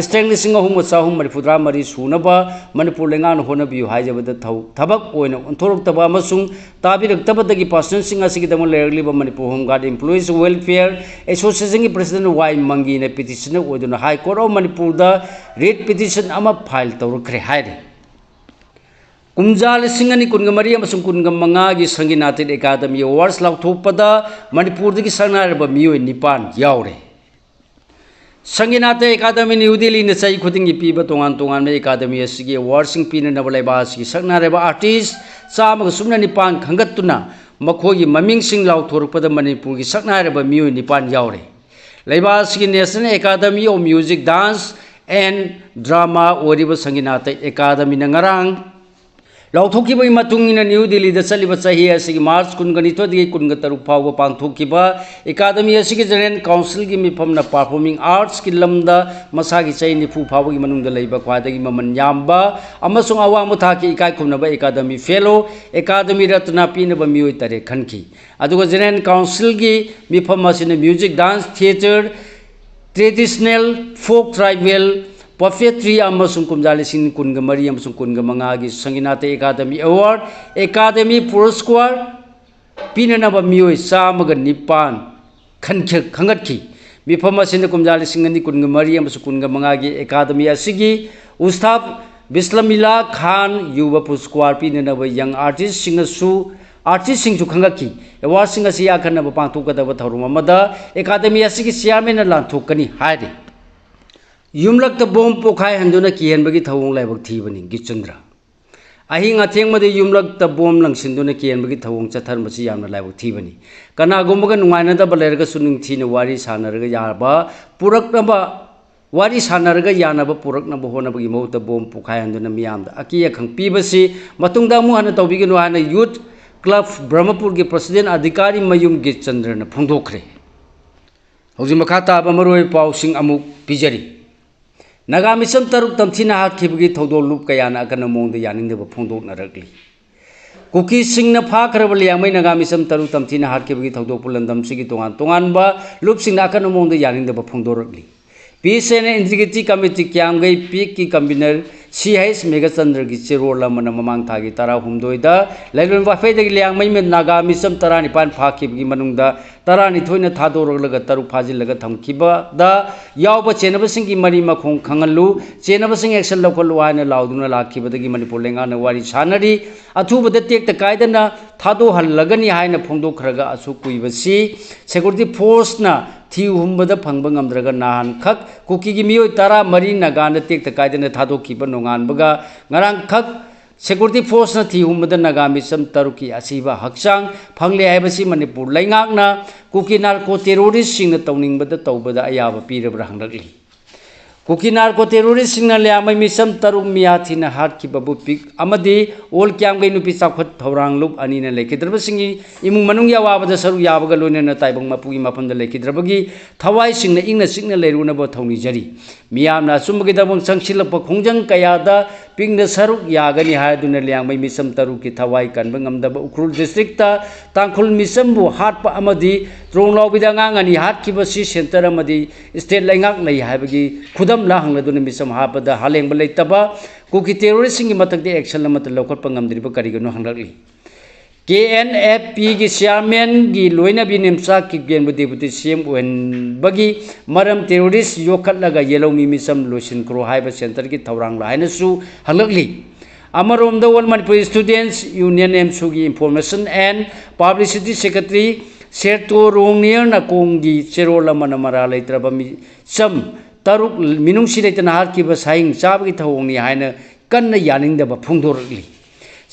ꯁ꯭ꯇ꯭ꯔꯦꯡ ꯂꯤꯁꯤꯡ ꯑꯍꯨꯝꯒ ꯆꯍꯨꯝ ꯃꯔꯤꯐꯨꯇꯔꯥ ꯃꯔꯤ ꯁꯨꯅꯕ ꯃꯅꯤꯄꯨꯔ ꯂꯩꯉꯥꯛꯅ ꯍꯣꯠꯅꯕꯤꯌꯨ ꯍꯥꯏꯖꯕꯗ ꯊꯧ-, ꯊꯕꯛ ꯑꯣꯏꯅ ꯑꯣꯟꯊꯣꯔꯛꯇꯕ ꯑꯃꯁꯨꯡ ꯇꯥꯕꯤꯔꯛꯇꯕꯗꯒꯤ ꯄꯥꯔꯁꯅꯦꯜꯁꯤꯡ ꯑꯁꯤꯒꯤꯗꯃꯛ ꯂꯩꯔꯛꯂꯤꯕ Manipur home guard employees welfare ꯑꯦꯁꯣꯁꯤꯌꯦꯁꯟꯒꯤ ꯄ꯭ꯔꯁꯤꯗꯦꯟ ꯋꯥꯏ ꯃꯪꯒꯤꯅ ꯄꯤꯇꯤꯁꯅꯔ ꯑꯣꯏꯗꯨꯅ ꯍꯥꯏ ꯀꯣꯔꯠ ꯑꯣꯐ ꯃꯅꯤꯄꯨꯔꯗ ꯔꯤꯠ ꯄꯤꯇꯤꯁꯟ ꯑꯃ ꯐꯥꯏꯜ ꯇꯧꯔꯛꯈ꯭ꯔꯦ ꯍꯥꯏꯔꯤ꯫ ꯀꯨꯝꯖꯥ ꯂꯤꯁꯤꯡ ꯑꯅꯤ ꯀꯨꯟꯒ ꯃꯔꯤ ꯑꯃꯁꯨꯡ ꯀꯨꯟꯒ ꯃꯉꯥꯒꯤ ꯁꯪꯒꯤꯅꯥꯇꯟ ꯑꯦꯀꯥꯗꯃꯤ ꯑꯦꯋꯥꯔꯗꯁ ꯂꯥꯎꯊꯣꯛꯄꯗ ꯃꯅꯤꯄꯨꯔꯗꯒꯤ ꯁꯛꯅꯥꯏꯔꯕ ꯃꯤꯑꯣꯏ ꯅꯤꯄꯥꯟ ꯌꯥꯎꯔꯦ꯫ ꯁꯪꯒꯤꯅꯥꯇꯟ ꯑꯦꯀꯥꯗꯃꯤ ꯅ꯭ꯌꯨ ꯗꯤꯜꯂꯤꯅ ꯆꯍꯤ ꯈꯨꯗꯤꯡꯒꯤ ꯄꯤꯕ ꯇꯣꯉꯥꯟ ꯇꯣꯉꯥꯟꯕ ꯑꯦꯀꯥꯗꯃꯤ ꯑꯁꯤꯒꯤ ꯑꯦꯋꯥꯔꯗꯁꯤꯡ ꯄꯤꯅꯅꯕ ꯂꯩꯕꯥꯛ ꯑꯁꯤꯒꯤ ꯁꯛꯅꯥꯏꯔꯕ ꯑꯥꯔꯇꯤꯁ ꯆꯥꯝꯃꯒ ꯁꯨꯞꯅ ꯅꯤꯄꯥꯟ ꯈꯟꯒꯠꯇꯨꯅ ꯃꯈꯣꯏꯒꯤ ꯃꯃꯤꯡꯁꯤꯡ ꯂꯥꯎꯊꯣꯔꯛꯄꯗ ꯃꯅꯤꯄꯨꯔꯒꯤ ꯁꯛꯅꯥꯏꯔꯕ ꯃꯤꯑꯣꯏ ꯅꯤꯄꯥꯟ ꯌꯥꯎꯔꯦ꯫ ꯂꯩꯕꯥꯛ ꯑꯁꯤꯒꯤ National Academy of Music, Dance and Drama ꯑꯣꯏꯔꯤꯕ ꯁꯪꯒꯤꯅꯥꯇꯟ ꯑꯦꯀꯥꯗꯃꯤꯅ ꯉꯔꯥꯡ ꯂꯥꯎꯊꯣꯛꯈꯤꯕꯒꯤ ꯃꯇꯨꯡ ꯏꯟꯅ ꯅ꯭ꯌꯨ ꯗꯤꯜꯂꯤꯗ ꯆꯠꯂꯤꯕ ꯆꯍꯤ ꯑꯁꯤꯒꯤ ꯃꯥꯔꯆ ꯀꯨꯟꯒ ꯅꯤꯊꯣꯏꯗꯒꯤ ꯀꯨꯟꯒ ꯇꯔꯨꯛ ꯐꯥꯎꯕ ꯄꯥꯡꯊꯣꯛꯈꯤꯕ ꯑꯦꯀꯥꯗꯃꯤ ꯑꯁꯤꯒꯤ ꯖꯦꯅꯔꯦꯜ ꯀꯥꯎꯟꯁꯤꯜꯒꯤ ꯃꯤꯐꯝꯅ ꯄꯔꯐꯣꯔꯃꯤꯡ ꯑꯥꯔꯠꯁꯀꯤ ꯂꯝꯗ ꯃꯁꯥꯒꯤ ꯆꯍꯤ ꯅꯤꯐꯨ ꯐꯥꯎꯕꯒꯤ ꯃꯅꯨꯡꯗ ꯂꯩꯕ ꯈ꯭ꯋꯥꯏꯗꯒꯤ ꯃꯃꯜ ꯌꯥꯝꯕ ꯑꯃꯁꯨꯡ ꯑꯋꯥꯡꯕ ꯊꯥꯛꯀꯤ ꯏꯀꯥꯏ ꯈꯨꯝꯅꯕ ꯑꯦꯀꯥꯗꯃꯤ ꯐꯦꯂꯣ, ꯑꯦꯀꯥꯗꯃꯤ ꯔꯠꯅ ꯄꯤꯅꯕ ꯃꯤꯑꯣꯏ ꯇꯔꯦꯠ ꯈꯟꯈꯤ꯫ ꯑꯗꯨꯒ ꯖꯦꯅꯔꯦꯜ ꯀꯥꯎꯟꯁꯤꯜꯒꯤ ꯃꯤꯐꯝ ꯑꯁꯤꯅ ꯃ꯭ꯌꯨꯖꯤꯛ, ꯗꯥꯟꯁ, ꯊꯤꯌꯦꯇꯔ, ꯇ꯭ꯔꯦꯗꯤꯁꯅꯦꯜ, ꯐꯣꯛ, ꯇ꯭ꯔꯥꯏꯕꯦꯜ, ꯄꯄꯦꯇ꯭ꯔꯤ ꯑꯃꯁꯨꯡ ꯀꯨꯝꯖꯥ ꯂꯤꯁꯤꯡ ꯀꯨꯟꯒ ꯃꯔꯤ ꯑꯃꯁꯨꯡ ꯀꯨꯟꯒ ꯃꯉꯥꯒꯤ ꯁꯪꯒꯤꯅꯥꯇꯟ ꯑꯦꯀꯥꯗꯃꯤ ꯑꯦꯋꯥꯔꯗ, ꯑꯦꯀꯥꯗꯃꯤ ꯄꯨꯔꯁꯀꯥꯔ ꯄꯤꯅꯅꯕ ꯃꯤꯑꯣꯏ ꯆꯥꯝꯃꯒ ꯅꯤꯄꯥꯟ ꯈꯟꯈ-, ꯈꯟꯒꯠꯈꯤ꯫ ꯃꯤꯐꯝ ꯑꯁꯤꯅ ꯀꯨꯝꯖꯥ ꯂꯤꯁꯤꯡ ꯑꯅꯤ ꯀꯨꯟꯒ ꯃꯔꯤ ꯑꯃꯁꯨꯡ ꯀꯨꯟꯒ ꯃꯉꯥꯒꯤ ꯑꯦꯀꯥꯗꯃꯤ ꯑꯁꯤꯒꯤ ꯎꯁꯇꯥꯗ ꯕꯤꯁꯂꯃꯤꯂꯥ ꯈꯥꯟ ꯌꯨꯕ ꯄꯨꯔꯁꯀꯥꯔ ꯄꯤꯅꯅꯕ ꯌꯪ ꯑꯥꯔꯇꯤꯁꯁꯤꯡꯅꯁꯨ, ꯑꯥꯔꯇꯤꯁꯁꯤꯡꯁꯨ ꯈꯪꯒꯠꯈꯤ꯫ ꯑꯦꯋꯥꯔꯗꯁꯤꯡ ꯑꯁꯤ ꯑꯈꯟꯅꯕ ꯄꯥꯡꯊꯣꯛꯀꯗꯕ ꯊꯧꯔꯝ ꯑꯃꯗ ꯑꯦꯀꯥꯗꯃꯤ ꯑꯁꯤꯒꯤ ꯆꯤꯌꯥꯔꯃꯦꯟꯅ ꯂꯥꯟꯊꯣꯛꯀꯅꯤ ꯍꯥꯏꯔꯤ꯫ ꯌꯨꯝꯂꯛꯇ ꯕꯣꯝ ꯄꯣꯈꯥꯏꯍꯟꯗꯨꯅ ꯀꯤꯍꯟꯕꯒꯤ ꯊꯧꯑꯣꯡ ꯂꯥꯏꯕꯛ ꯊꯤꯕꯅꯤ꯫ ꯒꯤꯆꯟꯗ꯭ꯔ꯫ ꯑꯍꯤꯡ ꯑꯊꯦꯡꯕꯗ ꯌꯨꯝꯂꯛꯇ ꯕꯣꯝ ꯂꯪꯁꯤꯟꯗꯨꯅ ꯀꯤꯍꯟꯕꯒꯤ ꯊꯧꯑꯣꯡ ꯆꯠꯊꯔꯝꯕꯁꯤ ꯌꯥꯝꯅ ꯂꯥꯏꯕꯛ ꯊꯤꯕꯅꯤ꯫ ꯀꯅꯥꯒꯨꯝꯕꯒ ꯅꯨꯡꯉꯥꯏꯅꯗꯕ ꯂꯩꯔꯒꯁꯨ ꯅꯤꯡꯊꯤꯅ ꯋꯥꯔꯤ ꯁꯥꯟꯅꯔꯒ ꯌꯥꯕ ꯄꯨꯔꯛꯅꯕ, ꯋꯥꯔꯤ ꯁꯥꯟꯅꯔꯒ ꯌꯥꯅꯕ ꯄꯨꯔꯛꯅꯕ ꯍꯣꯠꯅꯕꯒꯤ ꯃꯍꯨꯠꯇ ꯕꯣꯝ ꯄꯣꯈꯥꯏꯍꯟꯗꯨꯅ ꯃꯤꯌꯥꯝꯗ ꯑꯀꯤ ꯑꯈꯪ ꯄꯤꯕꯁꯤ ꯃꯇꯨꯡꯗ ꯑꯃꯨꯛ ꯍꯟꯅ ꯇꯧꯕꯤꯒꯅꯨ ꯍꯥꯏꯅ ꯌꯨꯊ ꯀ꯭ꯂꯕ ꯕ꯭ꯔꯍꯃꯄꯨꯔꯒꯤ ꯄ꯭ꯔꯁꯤꯗꯦꯟ ꯑꯙꯤꯀꯥꯔꯤ ꯃꯌꯨꯝ ꯒꯤꯆꯟꯗ꯭ꯔꯅ ꯐꯣꯡꯗꯣꯛꯈ꯭ꯔꯦ꯫ ꯍꯧꯖꯤꯛ ꯃꯈꯥ ꯇꯥꯕ ꯃꯔꯨꯑꯣꯏꯕ ꯄꯥꯎꯁꯤꯡ ꯑꯃꯨꯛ ꯄꯤꯖꯔꯤ꯫ ꯅꯥꯒꯥ ꯃꯤꯆꯝ ꯇꯔꯨꯛ ꯇꯝꯊꯤꯅ ꯍꯥꯠꯈꯤꯕꯒꯤ ꯊꯧꯗꯣꯛ ꯂꯨꯞ ꯀꯌꯥꯅ ꯑꯀꯟꯕ ꯃꯑꯣꯡꯗ ꯌꯥꯅꯤꯡꯗꯕ ꯐꯣꯡꯗꯣꯛꯅꯔꯛꯂꯤ꯫ ꯀꯨꯀꯤꯁꯤꯡꯅ ꯐꯥꯈ꯭ꯔꯕ ꯂꯤꯌꯥꯡꯃꯩ ꯅꯥꯒꯥ ꯃꯤꯆꯝ ꯇꯔꯨꯛ ꯇꯝꯊꯤꯅ ꯍꯥꯠꯈꯤꯕꯒꯤ ꯊꯧꯗꯣꯛꯄꯨ ꯂꯝꯗꯝꯁꯤꯒꯤ ꯇꯣꯉꯥꯟ ꯇꯣꯉꯥꯟꯕ ꯂꯨꯞꯁꯤꯡꯅ ꯑꯀꯟꯕ ꯃꯑꯣꯡꯗ ꯌꯥꯅꯤꯡꯗꯕ ꯐꯣꯡꯗꯣꯔꯛꯂꯤ꯫ Peace and Integrity Committee ꯀ꯭ꯌꯥꯝꯒꯩ ꯄꯤꯛꯀꯤ convener C H ꯃꯦꯘꯆꯟꯗ꯭ꯔꯒꯤ ꯆꯦꯔꯣꯜ ꯑꯃꯅ ꯃꯃꯥꯡ ꯊꯥꯒꯤ ꯇꯔꯥꯍꯨꯝꯗꯣꯏꯗ ꯂꯩꯂꯣꯟ ꯋꯥꯐꯩꯗꯒꯤ ꯂꯤꯌꯥꯡꯃꯩ ꯅꯥꯒꯥ ꯃꯤꯆꯝ ꯇꯔꯥꯅꯤꯄꯥꯟ ꯐꯥꯈꯤꯕꯒꯤ ꯃꯅꯨꯡꯗ ꯇꯔꯥꯅꯤꯊꯣꯏꯅ ꯊꯥꯗꯣꯔꯛꯂꯒ ꯇꯔꯨꯛ ꯐꯥꯖꯤꯜꯂꯒ ꯊꯝꯈꯤꯕꯗ ꯌꯥꯎꯕ ꯆꯦꯟꯅꯕꯁꯤꯡꯒꯤ ꯃꯔꯤ ꯃꯈꯣꯡ ꯈꯪꯍꯜꯂꯨ, ꯆꯦꯟꯅꯕꯁꯤꯡ action ꯂꯧꯈꯠꯂꯨ ꯍꯥꯏꯅ ꯂꯥꯎꯗꯨꯅ ꯂꯥꯛꯈꯤꯕꯗꯒꯤ ꯃꯅꯤꯄꯨꯔ ꯂꯩꯉꯥꯛꯅ ꯋꯥꯔꯤ ꯁꯥꯅꯔꯤ꯫ ꯑꯊꯨꯕꯗ ꯇꯦꯛꯇ ꯀꯥꯏꯗꯅ ꯊꯥꯗꯣꯛꯍꯜꯂꯒꯅꯤ ꯍꯥꯏꯅ ꯐꯣꯡꯗꯣꯛꯈ꯭ꯔꯒ ꯑꯁꯨꯛ ꯀꯨꯏꯕꯁꯤ security forceꯅ ꯊꯤ ꯍꯨꯝꯕꯗ ꯐꯪꯕ ꯉꯝꯗ꯭ꯔꯒ ꯅꯍꯥꯟꯈꯛ ꯀꯨꯀꯤꯒꯤ ꯃꯤꯑꯣꯏ ꯇꯔꯥꯃꯔꯤ ꯅꯥꯒꯥꯅ ꯇꯦꯛꯇ ꯀꯥꯏꯗꯅ ꯊꯥꯗꯣꯛꯈꯤꯕ ꯅꯣꯡꯉꯥꯟꯕꯒ ꯉꯔꯥꯡꯈꯛ security forceꯅ ꯊꯤ ꯍꯨꯝꯕꯗ ꯅꯥꯒꯥ ꯃꯤꯆꯝ ꯇꯔꯨꯛꯀꯤ ꯑꯁꯤꯕ ꯍꯛꯆꯥꯡ ꯐꯪꯂꯦ ꯍꯥꯏꯕꯁꯤ ꯃꯅꯤꯄꯨꯔ ꯂꯩꯉꯥꯛꯅ ꯀꯨꯀꯤ narco terroristꯁꯤꯡꯅ ꯇꯧꯅꯤꯡꯕꯗ ꯇꯧꯕꯗ ꯑꯌꯥꯕ ꯄꯤꯔꯕ꯭ꯔꯥ ꯍꯪꯂꯛꯂꯤ꯫ ꯀꯨꯀꯤ narco terroristꯁꯤꯡꯅ ꯂꯤꯌꯥꯡꯃꯩ ꯃꯤꯆꯝ ꯇꯔꯨꯛ ꯃꯤꯌꯥ ꯊꯤꯅ ꯍꯥꯠꯈꯤꯕꯕꯨ ꯄꯤꯛ ꯑꯃꯗꯤ ꯑꯣꯜ ꯀ꯭ꯌꯥꯝꯒꯩ ꯅꯨꯄꯤ ꯆꯥꯎꯈꯠ ꯊꯧꯔꯥꯡ ꯂꯨꯞ ꯑꯅꯤꯅ ꯂꯩꯈꯤꯗ꯭ꯔꯕꯁꯤꯡꯒꯤ ꯏꯃꯨꯡ ꯃꯅꯨꯡꯒꯤ ꯑꯋꯥꯕꯗ ꯁꯔꯨꯛ ꯌꯥꯕꯒ ꯂꯣꯏꯅꯅ ꯇꯥꯏꯕꯪ ꯃꯄꯨꯒꯤ ꯃꯐꯝꯗ ꯂꯩꯈꯤꯗ꯭ꯔꯕꯒꯤ ꯊꯋꯥꯏꯁꯤꯡꯅ ꯏꯪꯅ ꯆꯤꯛꯅ ꯂꯩꯔꯨꯅꯕ ꯊꯧꯅꯤꯖꯔꯤ꯫ ꯃꯤꯌꯥꯝꯅ ꯑꯆꯨꯝꯕꯒꯤꯗꯃꯛ ꯆꯪꯁꯤꯜꯂꯛꯄ ꯈꯣꯡꯖꯪ ꯀꯌꯥꯗ ꯄꯤꯛꯅ ꯁꯔꯨꯛ ꯌꯥꯒꯅꯤ ꯍꯥꯏꯗꯨꯅ ꯂꯤꯌꯥꯡꯃꯩ ꯃꯤꯆꯝ ꯇꯔꯨꯛꯀꯤ ꯊꯋꯥꯏ ꯀꯟꯕ ꯉꯝꯗꯕ ꯎꯈ꯭ꯔꯨꯜ districtꯇ ꯇꯥꯡꯈꯨꯜ ꯃꯤꯆꯝꯕꯨ ꯍꯥꯠꯄ ꯑꯃꯗꯤ ꯇ꯭ꯔꯣꯡꯂꯥꯎꯕꯤꯗ ꯑꯉꯥꯡ ꯑꯅꯤ ꯍꯥꯠꯈꯤꯕꯁꯤ centre ꯑꯃꯗꯤ state ꯂꯩꯉꯥꯛ ꯂꯩ ꯍꯥꯏꯕꯒꯤ ꯈꯨꯗꯝ ꯂꯥ ꯍꯪꯂꯗꯨꯅ ꯃꯤꯆꯝ ꯍꯥꯠꯄꯗ ꯍꯥꯂꯦꯡꯕ ꯂꯩꯇꯕ ꯀꯨꯀꯤ terroristꯁꯤꯡꯒꯤ ꯃꯊꯛꯇ action ꯑꯃꯠꯇ ꯂꯧꯈꯠꯄ ꯉꯝꯗ꯭ꯔꯤꯕ ꯀꯔꯤꯒꯤꯅꯣ ꯍꯪꯂꯛꯂꯤ꯫ ꯀꯦ ꯑꯦꯟ ꯑꯦꯐ ꯄꯤꯒꯤ ꯆꯤꯌꯥꯔꯃꯦꯟꯒꯤ ꯂꯣꯏꯅꯕꯤ ꯅꯦꯝꯆꯥ ꯀꯤꯞꯒꯦꯟꯕꯨ ꯗꯦꯄꯨꯇꯤ ꯁꯤ ꯑꯦꯝ ꯑꯣꯏꯍꯟꯕꯒꯤ ꯃꯔꯝ ꯇꯦꯔꯣꯔꯤꯁ ꯌꯣꯛꯈꯠꯂꯒ ꯌꯦꯜꯍꯧꯃꯤ ꯃꯤꯆꯝ ꯂꯣꯏꯁꯤꯟꯈ꯭ꯔꯣ ꯍꯥꯏꯕ ꯁꯦꯟꯇꯔꯒꯤ ꯊꯧꯔꯥꯡꯂ ꯍꯥꯏꯅꯁꯨ ꯍꯪꯂꯛꯂꯤ꯫ ꯑꯃꯔꯣꯝꯗ, All Manipur Students Union, ꯑꯦꯝꯁꯨꯒꯤ Information and Publicity Secretary ꯁꯦꯔꯇꯣ ꯔꯣꯡꯅꯤꯌꯔꯅ ꯀꯣꯡꯒꯤ ꯆꯦꯔꯣꯜ ꯑꯃꯅ ꯃꯔꯥ ꯂꯩꯇ꯭ꯔꯕ ꯃꯤꯆꯝ ꯇꯔꯨꯛ ꯃꯤꯅꯨꯡꯁꯤ ꯂꯩꯇꯅ ꯍꯥꯠꯈꯤꯕ ꯁꯥꯍꯤꯡ ꯆꯥꯕꯒꯤ ꯊꯧꯑꯣꯡꯅꯤ ꯍꯥꯏꯅ ꯀꯟꯅ ꯌꯥꯅꯤꯡꯗꯕ ꯐꯣꯡꯗꯣꯔꯛꯂꯤ꯫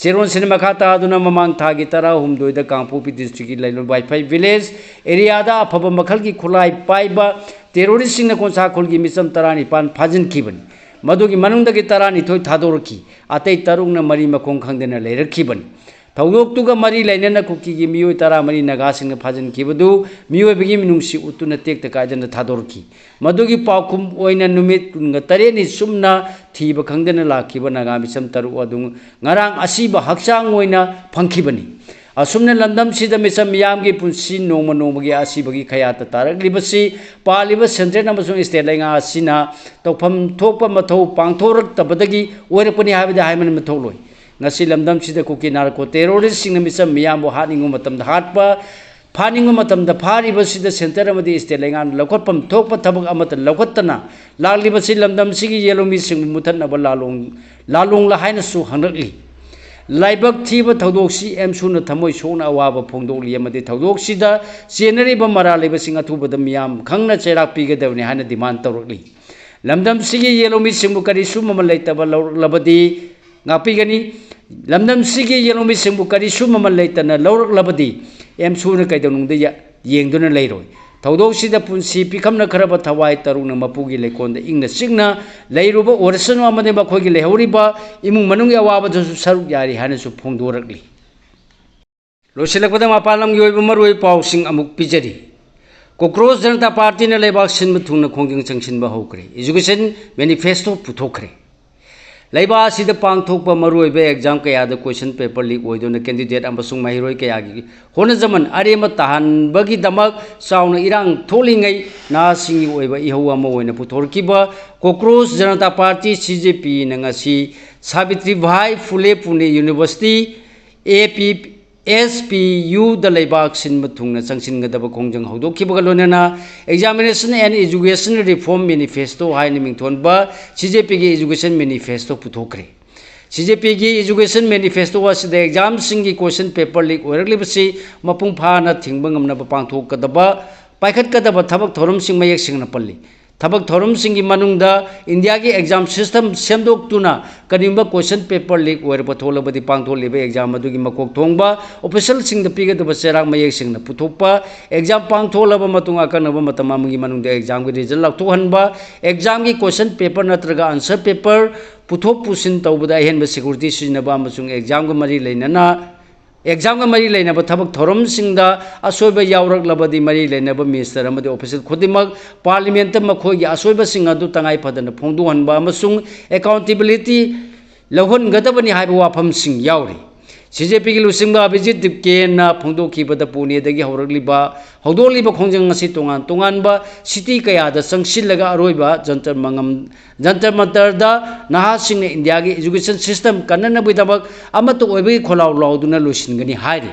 ꯆꯦꯔꯣꯜꯁꯤꯅ ꯃꯈꯥ ꯇꯥꯗꯨꯅ ꯃꯃꯥꯡ ꯊꯥꯒꯤ ꯇꯔꯥꯍꯨꯝꯗꯣꯏꯗ ꯀꯥꯡꯄꯣꯛꯄꯤ ꯗꯤꯁꯇ꯭ꯔꯤꯛꯀꯤ ꯂꯩꯂꯣꯟ ꯋꯥꯏꯐꯥꯏ ꯚꯤꯂꯦꯖ ꯑꯦꯔꯤꯌꯥꯗ ꯑꯐꯕ ꯃꯈꯜꯒꯤ ꯈꯨꯠꯂꯥꯏ ꯄꯥꯏꯕ ꯇꯦꯔꯣꯔꯤꯁꯁꯤꯡꯅ ꯀꯣꯟꯁꯥꯈꯣꯜꯒꯤ ꯃꯤꯆꯝ ꯇꯔꯥꯅꯤꯄꯥꯟ ꯐꯥꯖꯤꯟꯈꯤꯕꯅꯤ꯫ ꯃꯗꯨꯒꯤ ꯃꯅꯨꯡꯗꯒꯤ ꯇꯔꯥꯅꯤꯊꯣꯏ ꯊꯥꯗꯣꯔꯛꯈꯤ꯫ ꯑꯇꯩ ꯇꯔꯨꯛꯅ ꯃꯔꯤ ꯃꯈꯣꯡ ꯈꯪꯗꯅ ꯂꯩꯔꯛꯈꯤꯕꯅꯤ꯫ ꯊꯧꯗꯣꯛꯇꯨꯒ ꯃꯔꯤ ꯂꯩꯅꯅ ꯀꯨꯀꯤꯒꯤ ꯃꯤꯑꯣꯏ ꯇꯔꯥꯃꯔꯤ ꯅꯥꯒꯥꯁꯤꯡꯅ ꯐꯥꯖꯤꯟꯈꯤꯕꯗꯨ ꯃꯤꯑꯣꯏꯕꯒꯤ ꯃꯤꯅꯨꯡꯁꯤ ꯎꯠꯇꯨꯅ ꯇꯦꯛꯇ ꯀꯥꯏꯗꯅ ꯊꯥꯗꯣꯔꯛꯈꯤ꯫ ꯃꯗꯨꯒꯤ ꯄꯥꯎꯈꯨꯝ ꯑꯣꯏꯅ ꯅꯨꯃꯤꯠ ꯀꯨꯟꯒ ꯇꯔꯦꯠꯅꯤ ꯆꯨꯞꯅ ꯊꯤꯕ ꯈꯪꯗꯅ ꯂꯥꯛꯈꯤꯕ ꯅꯥꯒꯥ ꯃꯤꯆꯝ ꯇꯔꯨꯛ ꯑꯗꯨ ꯉꯔꯥꯡ ꯑꯁꯤꯕ ꯍꯛꯆꯥꯡ ꯑꯣꯏꯅ ꯐꯪꯈꯤꯕꯅꯤ꯫ ꯑꯁꯨꯝꯅ ꯂꯝꯗꯝꯁꯤꯗ ꯃꯤꯆꯝ ꯃꯤꯌꯥꯝꯒꯤ ꯄꯨꯟꯁꯤ ꯅꯣꯡꯃ ꯅꯣꯡꯃꯒꯤ ꯑꯁꯤꯕꯒꯤ ꯈꯌꯥꯠꯇ ꯇꯥꯔꯛꯂꯤꯕꯁꯤ ꯄꯥꯜꯂꯤꯕ ꯁꯦꯟꯇ꯭ꯔꯦꯜ ꯑꯃꯁꯨꯡ ꯁ꯭ꯇꯦꯠ ꯂꯩꯉꯥꯛ ꯑꯁꯤꯅ ꯇꯧꯐꯝ ꯊꯣꯛꯄ ꯃꯊꯧ ꯄꯥꯡꯊꯣꯔꯛꯇꯕꯗꯒꯤ ꯑꯣꯏꯔꯛꯄꯅꯤ ꯍꯥꯏꯕꯗꯤ ꯍꯥꯏꯃꯟꯕ ꯊꯣꯛꯂꯣꯏ꯫ ꯉꯁꯤ ꯂꯝꯗꯝꯁꯤꯗ ꯀꯨꯀꯤ ꯅꯥꯔꯀꯣ ꯇꯦꯔꯣꯔꯤꯁꯁꯤꯡꯅ ꯃꯤꯆꯝ ꯃꯤꯌꯥꯝꯕꯨ ꯍꯥꯠꯅꯤꯡꯕ ꯃꯇꯝꯗ ꯍꯥꯠꯄ, ꯐꯥꯅꯤꯡꯕ ꯃꯇꯝꯗ ꯐꯥꯔꯤꯕꯁꯤꯗ ꯁꯦꯟꯇꯔ ꯑꯃꯗꯤ ꯁ꯭ꯇꯦꯠ ꯂꯩꯉꯥꯛꯅ ꯂꯧꯈꯠꯐꯝ ꯊꯣꯛꯄ ꯊꯕꯛ ꯑꯃꯠꯇ ꯂꯧꯈꯠꯇꯅ ꯂꯥꯛꯂꯤꯕꯁꯤ ꯂꯝꯗꯝꯁꯤꯒꯤ ꯌꯦꯜꯍꯧꯃꯤꯁꯤꯡꯕꯨ ꯃꯨꯊꯠꯅꯕ ꯂꯥꯂꯣꯡ-, ꯂꯥꯂꯣꯡꯂ ꯍꯥꯏꯅꯁꯨ ꯍꯪꯂꯛꯂꯤ꯫ ꯂꯥꯏꯕꯛ ꯊꯤꯕ ꯊꯧꯗꯣꯛꯁꯤ ꯑꯦꯝꯁꯨꯅ ꯊꯃꯣꯏ ꯁꯣꯛꯅ ꯑꯋꯥꯕ ꯐꯣꯡꯗꯣꯛꯂꯤ ꯑꯃꯗꯤ ꯊꯧꯗꯣꯛꯁꯤꯗ ꯆꯦꯟꯅꯔꯤꯕ ꯃꯔꯥꯜ ꯂꯩꯕꯁꯤꯡ ꯑꯊꯨꯕꯗ ꯃꯤꯌꯥꯝ ꯈꯪꯅ ꯆꯩꯔꯥꯛ ꯄꯤꯒꯗꯕꯅꯤ ꯍꯥꯏꯅ ꯗꯤꯃꯥꯟ ꯇꯧꯔꯛꯂꯤ꯫ ꯂꯝꯗꯝꯁꯤꯒꯤ ꯌꯦꯜꯍꯧꯃꯤꯁꯤꯡꯕꯨ ꯀꯔꯤꯁꯨ ꯃꯃꯜ ꯂꯩꯇꯕ ꯂꯧꯔꯛꯂꯕꯗꯤ ꯉꯥꯛꯄꯤꯒꯅꯤ꯫ ꯂꯝꯗꯝꯁꯤꯒꯤ ꯌꯦꯜꯍꯧꯃꯤꯁꯤꯡꯕꯨ ꯀꯔꯤꯁꯨ ꯃꯃꯜ ꯂꯩꯇꯅ ꯂꯧꯔꯛꯂꯕꯗꯤ ꯑꯦꯝꯁꯨꯅ ꯀꯩꯗꯧꯅꯨꯡꯗ ꯌ-, ꯌꯦꯡꯗꯨꯅ ꯂꯩꯔꯣꯏ꯫ ꯊꯧꯗꯣꯛꯁꯤꯗ ꯄꯨꯟꯁꯤ ꯄꯤꯈꯝꯅꯈ꯭ꯔꯕ ꯊꯋꯥꯏ ꯇꯔꯨꯛꯅ ꯃꯄꯨꯒꯤ ꯂꯩꯀꯣꯜꯗ ꯏꯪꯅ ꯆꯤꯛꯅ ꯂꯩꯔꯨꯕ ꯑꯣꯏꯔꯁꯅꯨ ꯑꯃꯗꯤ ꯃꯈꯣꯏꯒꯤ ꯂꯩꯍꯧꯔꯤꯕ ꯏꯃꯨꯡ ꯃꯅꯨꯡꯒꯤ ꯑꯋꯥꯕꯗꯁꯨ ꯁꯔꯨꯛ ꯌꯥꯔꯤ ꯍꯥꯏꯅꯁꯨ ꯐꯣꯡꯗꯣꯔꯛꯂꯤ꯫ ꯂꯣꯏꯁꯤꯜꯂꯛꯄꯗ ꯃꯄꯥꯟ ꯂꯝꯒꯤ ꯑꯣꯏꯕ ꯃꯔꯨꯑꯣꯏꯕ ꯄꯥꯎꯁꯤꯡ ꯑꯃꯨꯛ ꯄꯤꯖꯔꯤ꯫ ꯀꯣꯀ꯭ꯔꯣꯁ ꯖꯅꯇꯥ ꯄꯥꯔꯇꯤꯅ ꯂꯩꯕꯥꯛ ꯁꯤꯟꯕ ꯊꯨꯡꯅ ꯈꯣꯡꯖꯪ ꯆꯪꯁꯤꯟꯕ ꯍꯧꯈ꯭ꯔꯦ꯫ Education Manifesto ꯄꯨꯊꯣꯛꯈ꯭ꯔꯦ꯫ ꯂꯩꯕꯥꯛ ꯑꯁꯤꯗ ꯄꯥꯡꯊꯣꯛꯄ ꯃꯔꯨꯑꯣꯏꯕ exam ꯀꯌꯥꯗ question paper leak ꯑꯣꯏꯗꯨꯅ candidate ꯑꯃꯁꯨꯡ ꯃꯍꯩꯔꯣꯏ ꯀꯌꯥꯒꯤ ꯍꯣꯠꯅꯖꯃꯟ ꯑꯔꯦꯝꯕ ꯇꯥꯍꯟꯕꯒꯤꯗꯃꯛ ꯆꯥꯎꯅ ꯏꯔꯥꯡ ꯊꯣꯛꯂꯤꯉꯩ ꯅꯍꯥꯁꯤꯡꯒꯤ ꯑꯣꯏꯕ ꯏꯍꯧ ꯑꯃ ꯑꯣꯏꯅ ꯄꯨꯊꯣꯔꯛꯈꯤꯕ ꯀꯣꯀ꯭ꯔꯣꯁ ꯖꯅꯇꯥ ꯄꯥꯔꯇꯤ, ꯁꯤ ꯖꯦ ꯄꯤꯅ ꯉꯁꯤ ꯁꯥꯕꯤꯇ꯭ꯔꯤꯚꯥꯏ ꯐꯨꯂꯦ ꯄꯨꯅꯦ ꯌꯨꯅꯤꯚꯔꯁꯤꯇꯤ, ꯑꯦ ꯄꯤ ꯑꯦꯁ ꯄꯤ ꯌꯨꯗ ꯂꯩꯕꯥꯛ ꯁꯤꯟꯕ ꯊꯨꯡꯅ ꯆꯪꯁꯤꯟꯒꯗꯕ ꯈꯣꯡꯖꯪ ꯍꯧꯗꯣꯛꯈꯤꯕꯒ ꯂꯣꯏꯅꯅ Examination and Education Reform Manifesto ꯍꯥꯏꯅ ꯃꯤꯡꯊꯣꯟꯕ ꯁꯤ ꯖꯦ ꯄꯤꯒꯤ Education Manifesto ꯄꯨꯊꯣꯛꯈ꯭ꯔꯦ꯫ ꯁꯤ ꯖꯦ ꯄꯤꯒꯤ Education Manifesto ꯑꯁꯤꯗ examꯁꯤꯡꯒꯤ question paper leak ꯑꯣꯏꯔꯛꯂꯤꯕꯁꯤ ꯃꯄꯨꯡ ꯐꯥꯅ ꯊꯤꯡꯕ ꯉꯝꯅꯕ ꯄꯥꯡꯊꯣꯛꯀꯗꯕ, ꯄꯥꯏꯈꯠꯀꯗꯕ ꯊꯕꯛ ꯊꯧꯔꯝꯁꯤꯡ ꯃꯌꯦꯛ ꯁꯦꯡꯅ ꯄꯜꯂꯤ꯫ ꯊꯕꯛ ꯊꯧꯔꯝꯁꯤꯡꯒꯤ ꯃꯅꯨꯡꯗ ꯏꯟꯗꯤꯌꯥꯒꯤ exam system ꯁꯦꯝꯗꯣꯛꯇꯨꯅ ꯀꯔꯤꯒꯨꯝꯕ question paper leak ꯑꯣꯏꯔꯛꯄ ꯊꯣꯛꯂꯕꯗꯤ ꯄꯥꯡꯊꯣꯛꯂꯤꯕ exam ꯑꯗꯨꯒꯤ ꯃꯀꯣꯛ ꯊꯣꯡꯕ officialꯁꯤꯡꯗ ꯄꯤꯒꯗꯕ ꯆꯩꯔꯥꯛ ꯃꯌꯦꯛ ꯁꯦꯡꯅ ꯄꯨꯊꯣꯛꯄ, exam ꯄꯥꯡꯊꯣꯛꯂꯕ ꯃꯇꯨꯡ ꯑꯀꯛꯅꯕ ꯃꯇꯝ ꯑꯃꯒꯤ ꯃꯅꯨꯡꯗ examꯒꯤ result ꯂꯥꯎꯊꯣꯛꯍꯟꯕ, examꯒꯤ question paper ꯅꯠꯇ꯭ꯔꯒ answer paper ꯄꯨꯊꯣꯛ ꯄꯨꯁꯤꯟ ꯇꯧꯕꯗ ꯑꯍꯦꯟꯕ security ꯁꯤꯖꯤꯟꯅꯕ ꯑꯃꯁꯨꯡ examꯒ ꯃꯔꯤ ꯂꯩꯅꯅ examꯒ ꯃꯔꯤ ꯂꯩꯅꯕ ꯊꯕꯛ ꯊꯧꯔꯝꯁꯤꯡꯗ ꯑꯁꯣꯏꯕ ꯌꯥꯎꯔꯛꯂꯕꯗꯤ ꯃꯔꯤ ꯂꯩꯅꯕ minister ꯑꯃꯗꯤ official ꯈꯨꯗꯤꯡꯃꯛ parliamentꯇ ꯃꯈꯣꯏꯒꯤ ꯑꯁꯣꯏꯕꯁꯤꯡ ꯑꯗꯨ ꯇꯉꯥꯏ ꯐꯗꯅ ꯐꯣꯡꯗꯣꯛꯍꯟꯕ ꯑꯃꯁꯨꯡ accountability ꯂꯧꯍꯟꯒꯗꯕꯅꯤ ꯍꯥꯏꯕ ꯋꯥꯐꯝꯁꯤꯡ ꯌꯥꯎꯔꯤ꯫ ꯁꯤ ꯖꯦ ꯄꯤꯒꯤ ꯂꯨꯆꯤꯡꯕ ꯑꯚꯤꯖꯤꯠ ꯗꯤꯞꯀꯦꯅ ꯐꯣꯡꯗꯣꯛꯈꯤꯕꯗ ꯄꯨꯅꯦꯗꯒꯤ ꯍꯧꯔꯛꯂꯤꯕ, ꯍꯧꯗꯣꯛꯂꯤꯕ ꯈꯣꯡꯖꯪ ꯑꯁꯤ ꯇꯣꯉꯥꯟ ꯇꯣꯉꯥꯟꯕ city ꯀꯌꯥꯗ ꯆꯪꯁꯤꯜꯂꯒ ꯑꯔꯣꯏꯕ ꯖꯟꯇꯔ ꯃꯉꯝ, ꯖꯟꯇꯔ ꯃꯟꯇꯔꯗ ꯅꯍꯥꯁꯤꯡꯅ ꯏꯟꯗꯤꯌꯥꯒꯤ education system ꯀꯟꯅꯅꯕꯒꯤꯗꯃꯛ ꯑꯃꯠꯇ ꯑꯣꯏꯕꯒꯤ ꯈꯣꯜꯂꯥꯎ ꯂꯥꯎꯗꯨꯅ ꯂꯣꯏꯁꯤꯟꯒꯅꯤ ꯍꯥꯏꯔꯤ꯫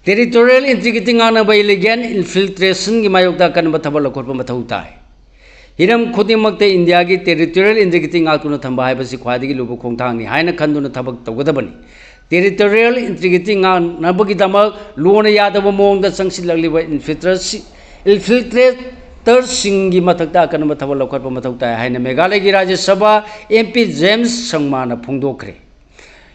Territorial integrity ꯉꯥꯛꯅꯕ illegal infiltrationꯒꯤ ꯃꯥꯌꯣꯛꯇ ꯑꯀꯟꯕ ꯊꯕꯛ ꯂꯧꯈꯠꯄ ꯃꯊꯧ ꯇꯥꯏ꯫ ꯍꯤꯔꯝ ꯈꯨꯗꯤꯡꯃꯛꯇ ꯏꯟꯗꯤꯌꯥꯒꯤ territorial integrity ꯉꯥꯛꯇꯨꯅ ꯊꯝꯕ ꯍꯥꯏꯕꯁꯤ ꯈ꯭ꯋꯥꯏꯗꯒꯤ ꯂꯨꯕ ꯈꯣꯡꯊꯥꯡꯅꯤ ꯍꯥꯏꯅ ꯈꯟꯗꯨꯅ ꯊꯕꯛ ꯇꯧꯒꯗꯕꯅꯤ꯫ Territorial integrity ꯉꯥꯛꯅꯕꯒꯤꯗꯃꯛ ꯂꯨꯅ ꯌꯥꯗꯕ ꯃꯑꯣꯡꯗ ꯆꯪꯁꯤꯜꯂꯛꯂꯤꯕ infiltrators-, infiltratorꯁꯤꯡꯒꯤ ꯃꯊꯛꯇ ꯑꯀꯟꯕ ꯊꯕꯛ ꯂꯧꯈꯠꯄ ꯃꯊꯧ ꯇꯥꯏ ꯍꯥꯏꯅ ꯃꯦꯘꯥꯂꯌꯒꯤ Rajya Sabha M P James ꯁꯪꯃꯥꯅ ꯐꯣꯡꯗꯣꯛꯈ꯭ꯔꯦ꯫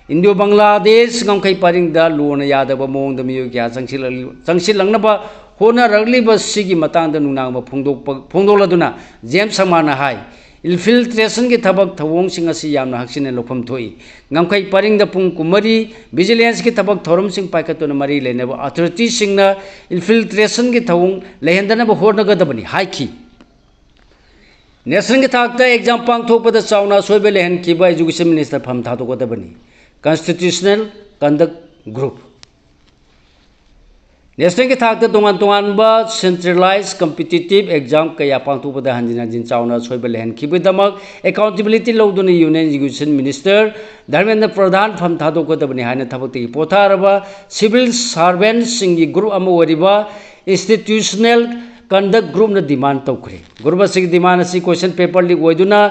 ꯏꯟꯗꯣ ꯕꯪꯒ꯭ꯂꯥꯗꯦꯁ ꯉꯝꯈꯩ ꯄꯔꯤꯡꯗ ꯂꯨꯅ ꯌꯥꯗꯕ ꯃꯑꯣꯡꯗ ꯃꯤꯑꯣꯏ ꯀꯌꯥ ꯆꯪꯁꯤꯜꯂꯛꯂꯤ-, ꯆꯪꯁꯤꯜꯂꯛꯅꯕ ꯍꯣꯠꯅꯔꯛꯂꯤꯕꯁꯤꯒꯤ ꯃꯇꯥꯡꯗ ꯅꯨꯡꯅꯥꯡꯕ ꯐꯣꯡꯗꯣꯛꯄ, ꯐꯣꯡꯗꯣꯛꯂꯗꯨꯅ ꯖꯦꯝꯁ ꯁꯪꯃꯥꯅ ꯍꯥꯏ, infiltrationꯒꯤ ꯊꯕꯛ ꯊꯧꯑꯣꯡꯁꯤꯡ ꯑꯁꯤ ꯌꯥꯝꯅ ꯍꯛꯁꯤꯟꯅ ꯂꯧꯐꯝ ꯊꯣꯛꯏ꯫ ꯉꯝꯈꯩ ꯄꯔꯤꯡꯗ ꯄꯨꯡ ꯀꯨꯟꯃꯔꯤ vigilanceꯀꯤ ꯊꯕꯛ ꯊꯧꯔꯝꯁꯤꯡ ꯄꯥꯏꯈꯠꯇꯨꯅ ꯃꯔꯤ ꯂꯩꯅꯕ authorityꯁꯤꯡꯅ infiltrationꯒꯤ ꯊꯧꯑꯣꯡ ꯂꯩꯍꯟꯗꯅꯕ ꯍꯣꯠꯅꯒꯗꯕꯅꯤ ꯍꯥꯏꯈꯤ꯫ Nationalꯒꯤ ꯊꯥꯛꯇ exam ꯄꯥꯡꯊꯣꯛꯄꯗ ꯆꯥꯎꯅ ꯑꯁꯣꯏꯕ ꯂꯩꯍꯟꯈꯤꯕ education minister ꯐꯝ ꯊꯥꯗꯣꯛꯀꯗꯕꯅꯤ꯫ Constitutional Conduct Group꯫ ꯅꯦꯁꯅꯦꯜꯒꯤ ꯊꯥꯛꯇ ꯇꯣꯉꯥꯟ ꯇꯣꯉꯥꯟꯕ centralized competitive exam ꯀꯌꯥ ꯄꯥꯡꯊꯣꯛꯄꯗ ꯍꯟꯖꯤꯟ ꯍꯟꯖꯤꯟ ꯆꯥꯎꯅ ꯑꯁꯣꯏꯕ ꯂꯩꯍꯟꯈꯤꯕꯗꯒꯤ accountability ꯂꯧꯗꯨꯅ Union Education Minister ꯙꯔꯃꯦꯟꯗ꯭ꯔ ꯄ꯭ꯔꯙꯥꯟ ꯐꯝ ꯊꯥꯗꯣꯛꯀꯗꯕꯅꯤ ꯍꯥꯏꯅ ꯊꯕꯛꯇꯒꯤ ꯄꯣꯊꯥꯔꯕ civil servantꯁꯤꯡꯒꯤ group ꯑꯃ ꯑꯣꯏꯔꯤꯕ Institutional Conduct Groupꯅ demand ꯇꯧꯈ꯭ꯔꯦ꯫ Group ꯑꯁꯤꯒꯤ demand ꯑꯁꯤ question paper leak ꯑꯣꯏꯗꯨꯅ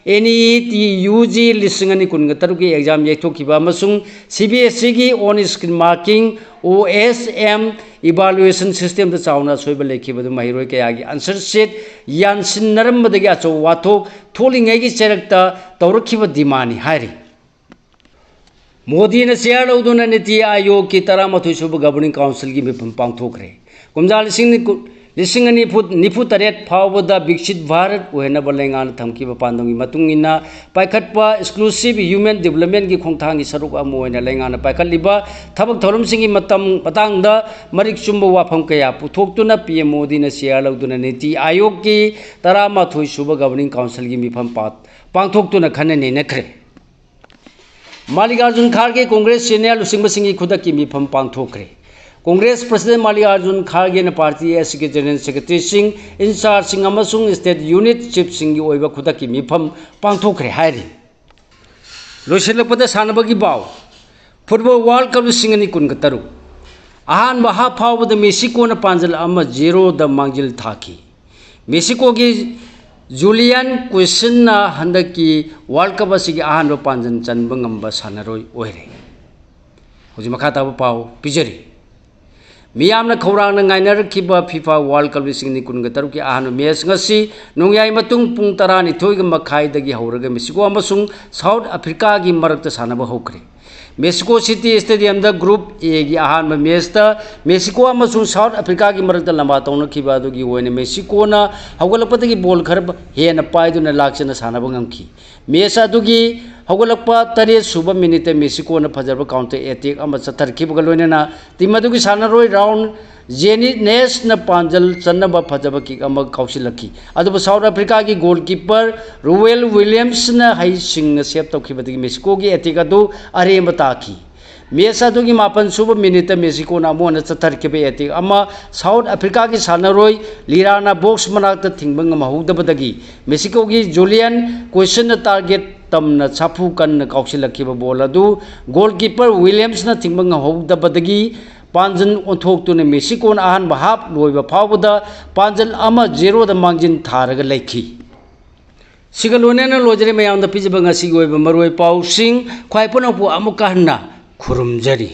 NEET UG ꯂꯤꯁꯤꯡ ꯑꯅꯤ ꯀꯨꯟꯒ ꯇꯔꯨꯛꯀꯤ exam ꯌꯩꯊꯣꯛꯈꯤꯕ ꯑꯃꯁꯨꯡ CBSEꯒꯤ on screen marking OSM evaluation systemꯗ ꯆꯥꯎꯅ ꯑꯁꯣꯏꯕ ꯂꯩꯈꯤꯕꯗꯨ ꯃꯍꯩꯔꯣꯏ ꯀꯌꯥꯒꯤ answer sheet ꯌꯥꯟꯁꯤꯟꯅꯔꯝꯕꯗꯒꯤ ꯑꯆꯧꯕ ꯋꯥꯊꯣꯛ ꯊꯣꯛꯂꯤꯉꯩꯒꯤ ꯆꯩꯔꯛꯇ ꯇꯧꯔꯛꯈꯤꯕ demandꯅꯤ ꯍꯥꯏꯔꯤ꯫ ꯃꯣꯗꯤꯅ chair ꯂꯧꯗꯨꯅ ꯅꯤꯇꯤ ꯑꯥꯌꯣꯒꯀꯤ ꯇꯔꯥꯃꯥꯊꯣꯏ ꯁꯨꯕ Governing Councilꯒꯤ ꯃꯤꯐꯝ ꯄꯥꯡꯊꯣꯛꯈ꯭ꯔꯦ꯫ ꯀꯨꯝꯖꯥ ꯂꯤꯁꯤꯡ ꯅꯤꯐꯨ, ꯂꯤꯁꯤꯡ ꯑꯅꯤ ꯐꯨ-, ꯅꯤꯐꯨ ꯇꯔꯦꯠ ꯐꯥꯎꯕꯗ ꯕꯤꯛꯁꯤꯠ ꯚꯥꯔꯠ ꯑꯣꯏꯍꯟꯅꯕ ꯂꯩꯉꯥꯛꯅ ꯊꯝꯈꯤꯕ ꯄꯥꯟꯗꯝꯒꯤ ꯃꯇꯨꯡ ꯏꯟꯅ ꯄꯥꯏꯈꯠꯄ exclusive human developmentꯀꯤ ꯈꯣꯡꯊꯥꯡꯒꯤ ꯁꯔꯨꯛ ꯑꯃ ꯑꯣꯏꯅ ꯂꯩꯉꯥꯛꯅ ꯄꯥꯏꯈꯠꯂꯤꯕ ꯊꯕꯛ ꯊꯧꯔꯝꯁꯤꯡꯒꯤ ꯃꯇꯝ, ꯃꯇꯥꯡꯗ ꯃꯔꯤꯛ ꯆꯨꯝꯕ ꯋꯥꯐꯝ ꯀꯌꯥ ꯄꯨꯊꯣꯛꯇꯨꯅ PM ꯃꯣꯗꯤꯅ chair ꯂꯧꯗꯨꯅ ꯅꯤꯇꯤ ꯑꯥꯌꯣꯒꯀꯤ ꯇꯔꯥꯃꯥꯊꯣꯏ ꯁꯨꯕ Governing Councilꯒꯤ ꯃꯤꯐꯝ ꯄꯥ-, ꯄꯥꯡꯊꯣꯛꯇꯨꯅ ꯈꯟꯅ ꯅꯩꯅꯈ꯭ꯔꯦ꯫ ꯃꯥꯜꯂꯤꯀꯥꯔꯖꯨꯟ ꯈꯥꯔꯒꯦ ꯀꯣꯡꯒ꯭ꯔꯦꯁ senior ꯂꯨꯆꯤꯡꯕꯁꯤꯡꯒꯤ ꯈꯨꯗꯛꯀꯤ ꯃꯤꯐꯝ ꯄꯥꯡꯊꯣꯛꯈ꯭ꯔꯦ꯫ ꯀꯣꯡꯒ꯭ꯔꯦꯁ President ꯃꯥꯜꯂꯤꯀꯥꯔꯖꯨꯟ ꯈꯥꯔꯒꯦꯅ party ꯑꯁꯤꯒꯤ General Secretaryꯁꯤꯡ, in-chargeꯁꯤꯡ ꯑꯃꯁꯨꯡ state unit chiefꯁꯤꯡꯒꯤ ꯑꯣꯏꯕ ꯈꯨꯗꯛꯀꯤ ꯃꯤꯐꯝ ꯄꯥꯡꯊꯣꯛꯈ꯭ꯔꯦ ꯍꯥꯏꯔꯤ꯫ ꯂꯣꯏꯁꯤꯜꯂꯛꯄꯗ ꯁꯥꯟꯅꯕꯒꯤ ꯄꯥꯎ꯫ Football World Cup ꯂꯤꯁꯤꯡ ꯑꯅꯤ ꯀꯨꯟꯒ ꯇꯔꯨꯛ꯫ ꯑꯍꯥꯟꯕ half ꯐꯥꯎꯕꯗ ꯃꯦꯛꯁꯤꯀꯣꯅ ꯄꯥꯟꯖꯜ ꯑꯃ zeroꯗ ꯃꯥꯡꯖꯤꯜ ꯊꯥꯈꯤ꯫ ꯃꯦꯛꯁꯤꯀꯣꯒꯤ ꯖꯨꯂꯤꯌꯥꯟ ꯀꯨꯏꯁꯤꯟꯅ ꯍꯟꯗꯛꯀꯤ World Cup ꯑꯁꯤꯒꯤ ꯑꯍꯥꯟꯕ ꯄꯥꯟꯖꯜ ꯆꯟꯕ ꯉꯝꯕ ꯁꯥꯟꯅꯔꯣꯏ ꯑꯣꯏꯔꯦ꯫ ꯍꯧꯖꯤꯛ ꯃꯈꯥ ꯇꯥꯕ ꯄꯥꯎ ꯄꯤꯖꯔꯤ꯫ ꯃꯤꯌꯥꯝꯅ ꯈꯧꯔꯥꯡꯅ ꯉꯥꯏꯅꯔꯛꯈꯤꯕ FIFA World Cup ꯂꯤꯁꯤꯡ ꯑꯅꯤ ꯀꯨꯟꯒ ꯇꯔꯨꯛꯀꯤ ꯑꯍꯥꯟꯕ match ꯉꯁꯤ ꯅꯣꯡꯌꯥꯏ ꯃꯇꯨꯡ ꯄꯨꯡ ꯇꯔꯥꯅꯤꯊꯣꯏꯒ ꯃꯈꯥꯏꯗꯒꯤ ꯍꯧꯔꯒ ꯃꯦꯛꯁꯤꯀꯣ ꯑꯃꯁꯨꯡ South Africaꯒꯤ ꯃꯔꯛꯇ ꯁꯥꯟꯅꯕ ꯍꯧꯈ꯭ꯔꯦ꯫ ꯃꯦꯛꯁꯤꯀꯣ City Stadiumꯗ Group Aꯒꯤ ꯑꯍꯥꯟꯕ matchꯇ ꯃꯦꯛꯁꯤꯀꯣ ꯑꯃꯁꯨꯡ South Africaꯒꯤ ꯃꯔꯛꯇ ꯂꯝꯕꯥ ꯇꯧꯅꯈꯤꯕ ꯑꯗꯨꯒꯤ ꯑꯣꯏꯅ ꯃꯦꯛꯁꯤꯀꯣꯅ ꯍꯧꯒꯠꯂꯛꯄꯗꯒꯤ ball ꯈꯔ ꯍꯦꯟꯅ ꯄꯥꯏꯗꯨꯅ ꯂꯥꯛꯆꯅ ꯁꯥꯟꯅꯕ ꯉꯝꯈꯤ꯫ Match ꯑꯗꯨꯒꯤ ꯍꯧꯒꯠꯂꯛꯄ ꯇꯔꯦꯠ ꯁꯨꯕ minuteꯇ ꯃꯦꯛꯁꯤꯀꯣꯅ ꯐꯖꯔꯕ counter attack ꯑꯃ ꯆꯠꯊꯔꯛꯈꯤꯕꯒ ꯂꯣꯏꯅꯅ team ꯑꯗꯨꯒꯤ ꯁꯥꯟꯅꯔꯣꯏ Raul Jimenezꯅ ꯄꯥꯟꯖꯜ ꯆꯟꯅꯕ ꯐꯖꯕ kick ꯑꯃ ꯀꯥꯎꯁꯤꯜꯂꯛꯈꯤ꯫ ꯑꯗꯨꯕꯨ South Africaꯒꯤ goalkeeper Ronwen Williamsꯅ ꯍꯩꯁꯤꯡꯅ save ꯇꯧꯈꯤꯕꯗꯒꯤ ꯃꯦꯛꯁꯤꯀꯣꯒꯤ attack ꯑꯗꯨ ꯑꯔꯦꯝꯕ ꯇꯥꯈꯤ꯫ ꯃꯦꯆ ꯑꯗꯨꯒꯤ ꯃꯥꯄꯟ ꯁꯨꯕ ꯃꯤꯅꯤꯠꯇ ꯃꯦꯛꯁꯤꯀꯣꯅ ꯑꯃ ꯑꯣꯟꯅ ꯆꯠꯊꯔꯛꯈꯤꯕ ꯑꯦꯇꯦꯛ ꯑꯃ ꯁꯥꯎꯠ ꯑꯐ꯭ꯔꯤꯀꯥꯒꯤ ꯁꯥꯟꯅꯔꯣꯏ ꯂꯤꯔꯥꯅ ꯕꯣꯛꯁ ꯃꯅꯥꯛꯇ ꯊꯤꯡꯕ ꯉꯝꯍꯧꯗꯕꯗꯒꯤ ꯃꯦꯛꯁꯤꯀꯣꯒꯤ ꯖꯨꯂꯤꯌꯟ ꯀꯣꯏꯁꯟꯅ ꯇꯥꯔꯒꯦꯠ ꯇꯝꯅ ꯁꯥꯐꯨ ꯀꯟꯅ ꯀꯥꯎꯁꯤꯜꯂꯛꯈꯤꯕ ꯕꯣꯜ ꯑꯗꯨ ꯒꯣꯜꯀꯤꯄꯔ ꯋꯤꯂꯤꯌꯝꯁꯅ ꯊꯤꯡꯕ ꯉꯝꯍꯧꯗꯕꯗꯒꯤ ꯄꯥꯟꯖꯤꯜ ꯑꯣꯟꯊꯣꯛꯇꯨꯅ ꯃꯦꯛꯁꯤꯀꯣꯅ ꯑꯍꯥꯟꯕ ꯍꯥꯞ ꯂꯣꯏꯕ ꯐꯥꯎꯕꯗ ꯄꯥꯟꯖꯤꯜ ꯑꯃ ꯖꯦꯔꯣꯗ ꯃꯥꯡꯖꯤꯟ ꯊꯥꯔꯒ ꯂꯩꯈꯤ꯫ ꯁꯤꯒ ꯂꯣꯏꯅꯅ ꯂꯣꯏꯖꯔꯦ ꯃꯌꯥꯝꯗ ꯄꯤꯖꯕ ꯉꯁꯤꯒꯤ ꯑꯣꯏꯕ ꯃꯔꯨꯑꯣꯏ ꯄꯥꯎꯁꯤꯡ꯫ ꯈ꯭ꯋꯥꯏ ꯄꯨꯝꯅꯃꯛꯄꯨ ꯑꯃꯨꯛꯀ ꯍꯟꯅ ꯈꯨꯔꯨꯝꯖꯔꯤ꯫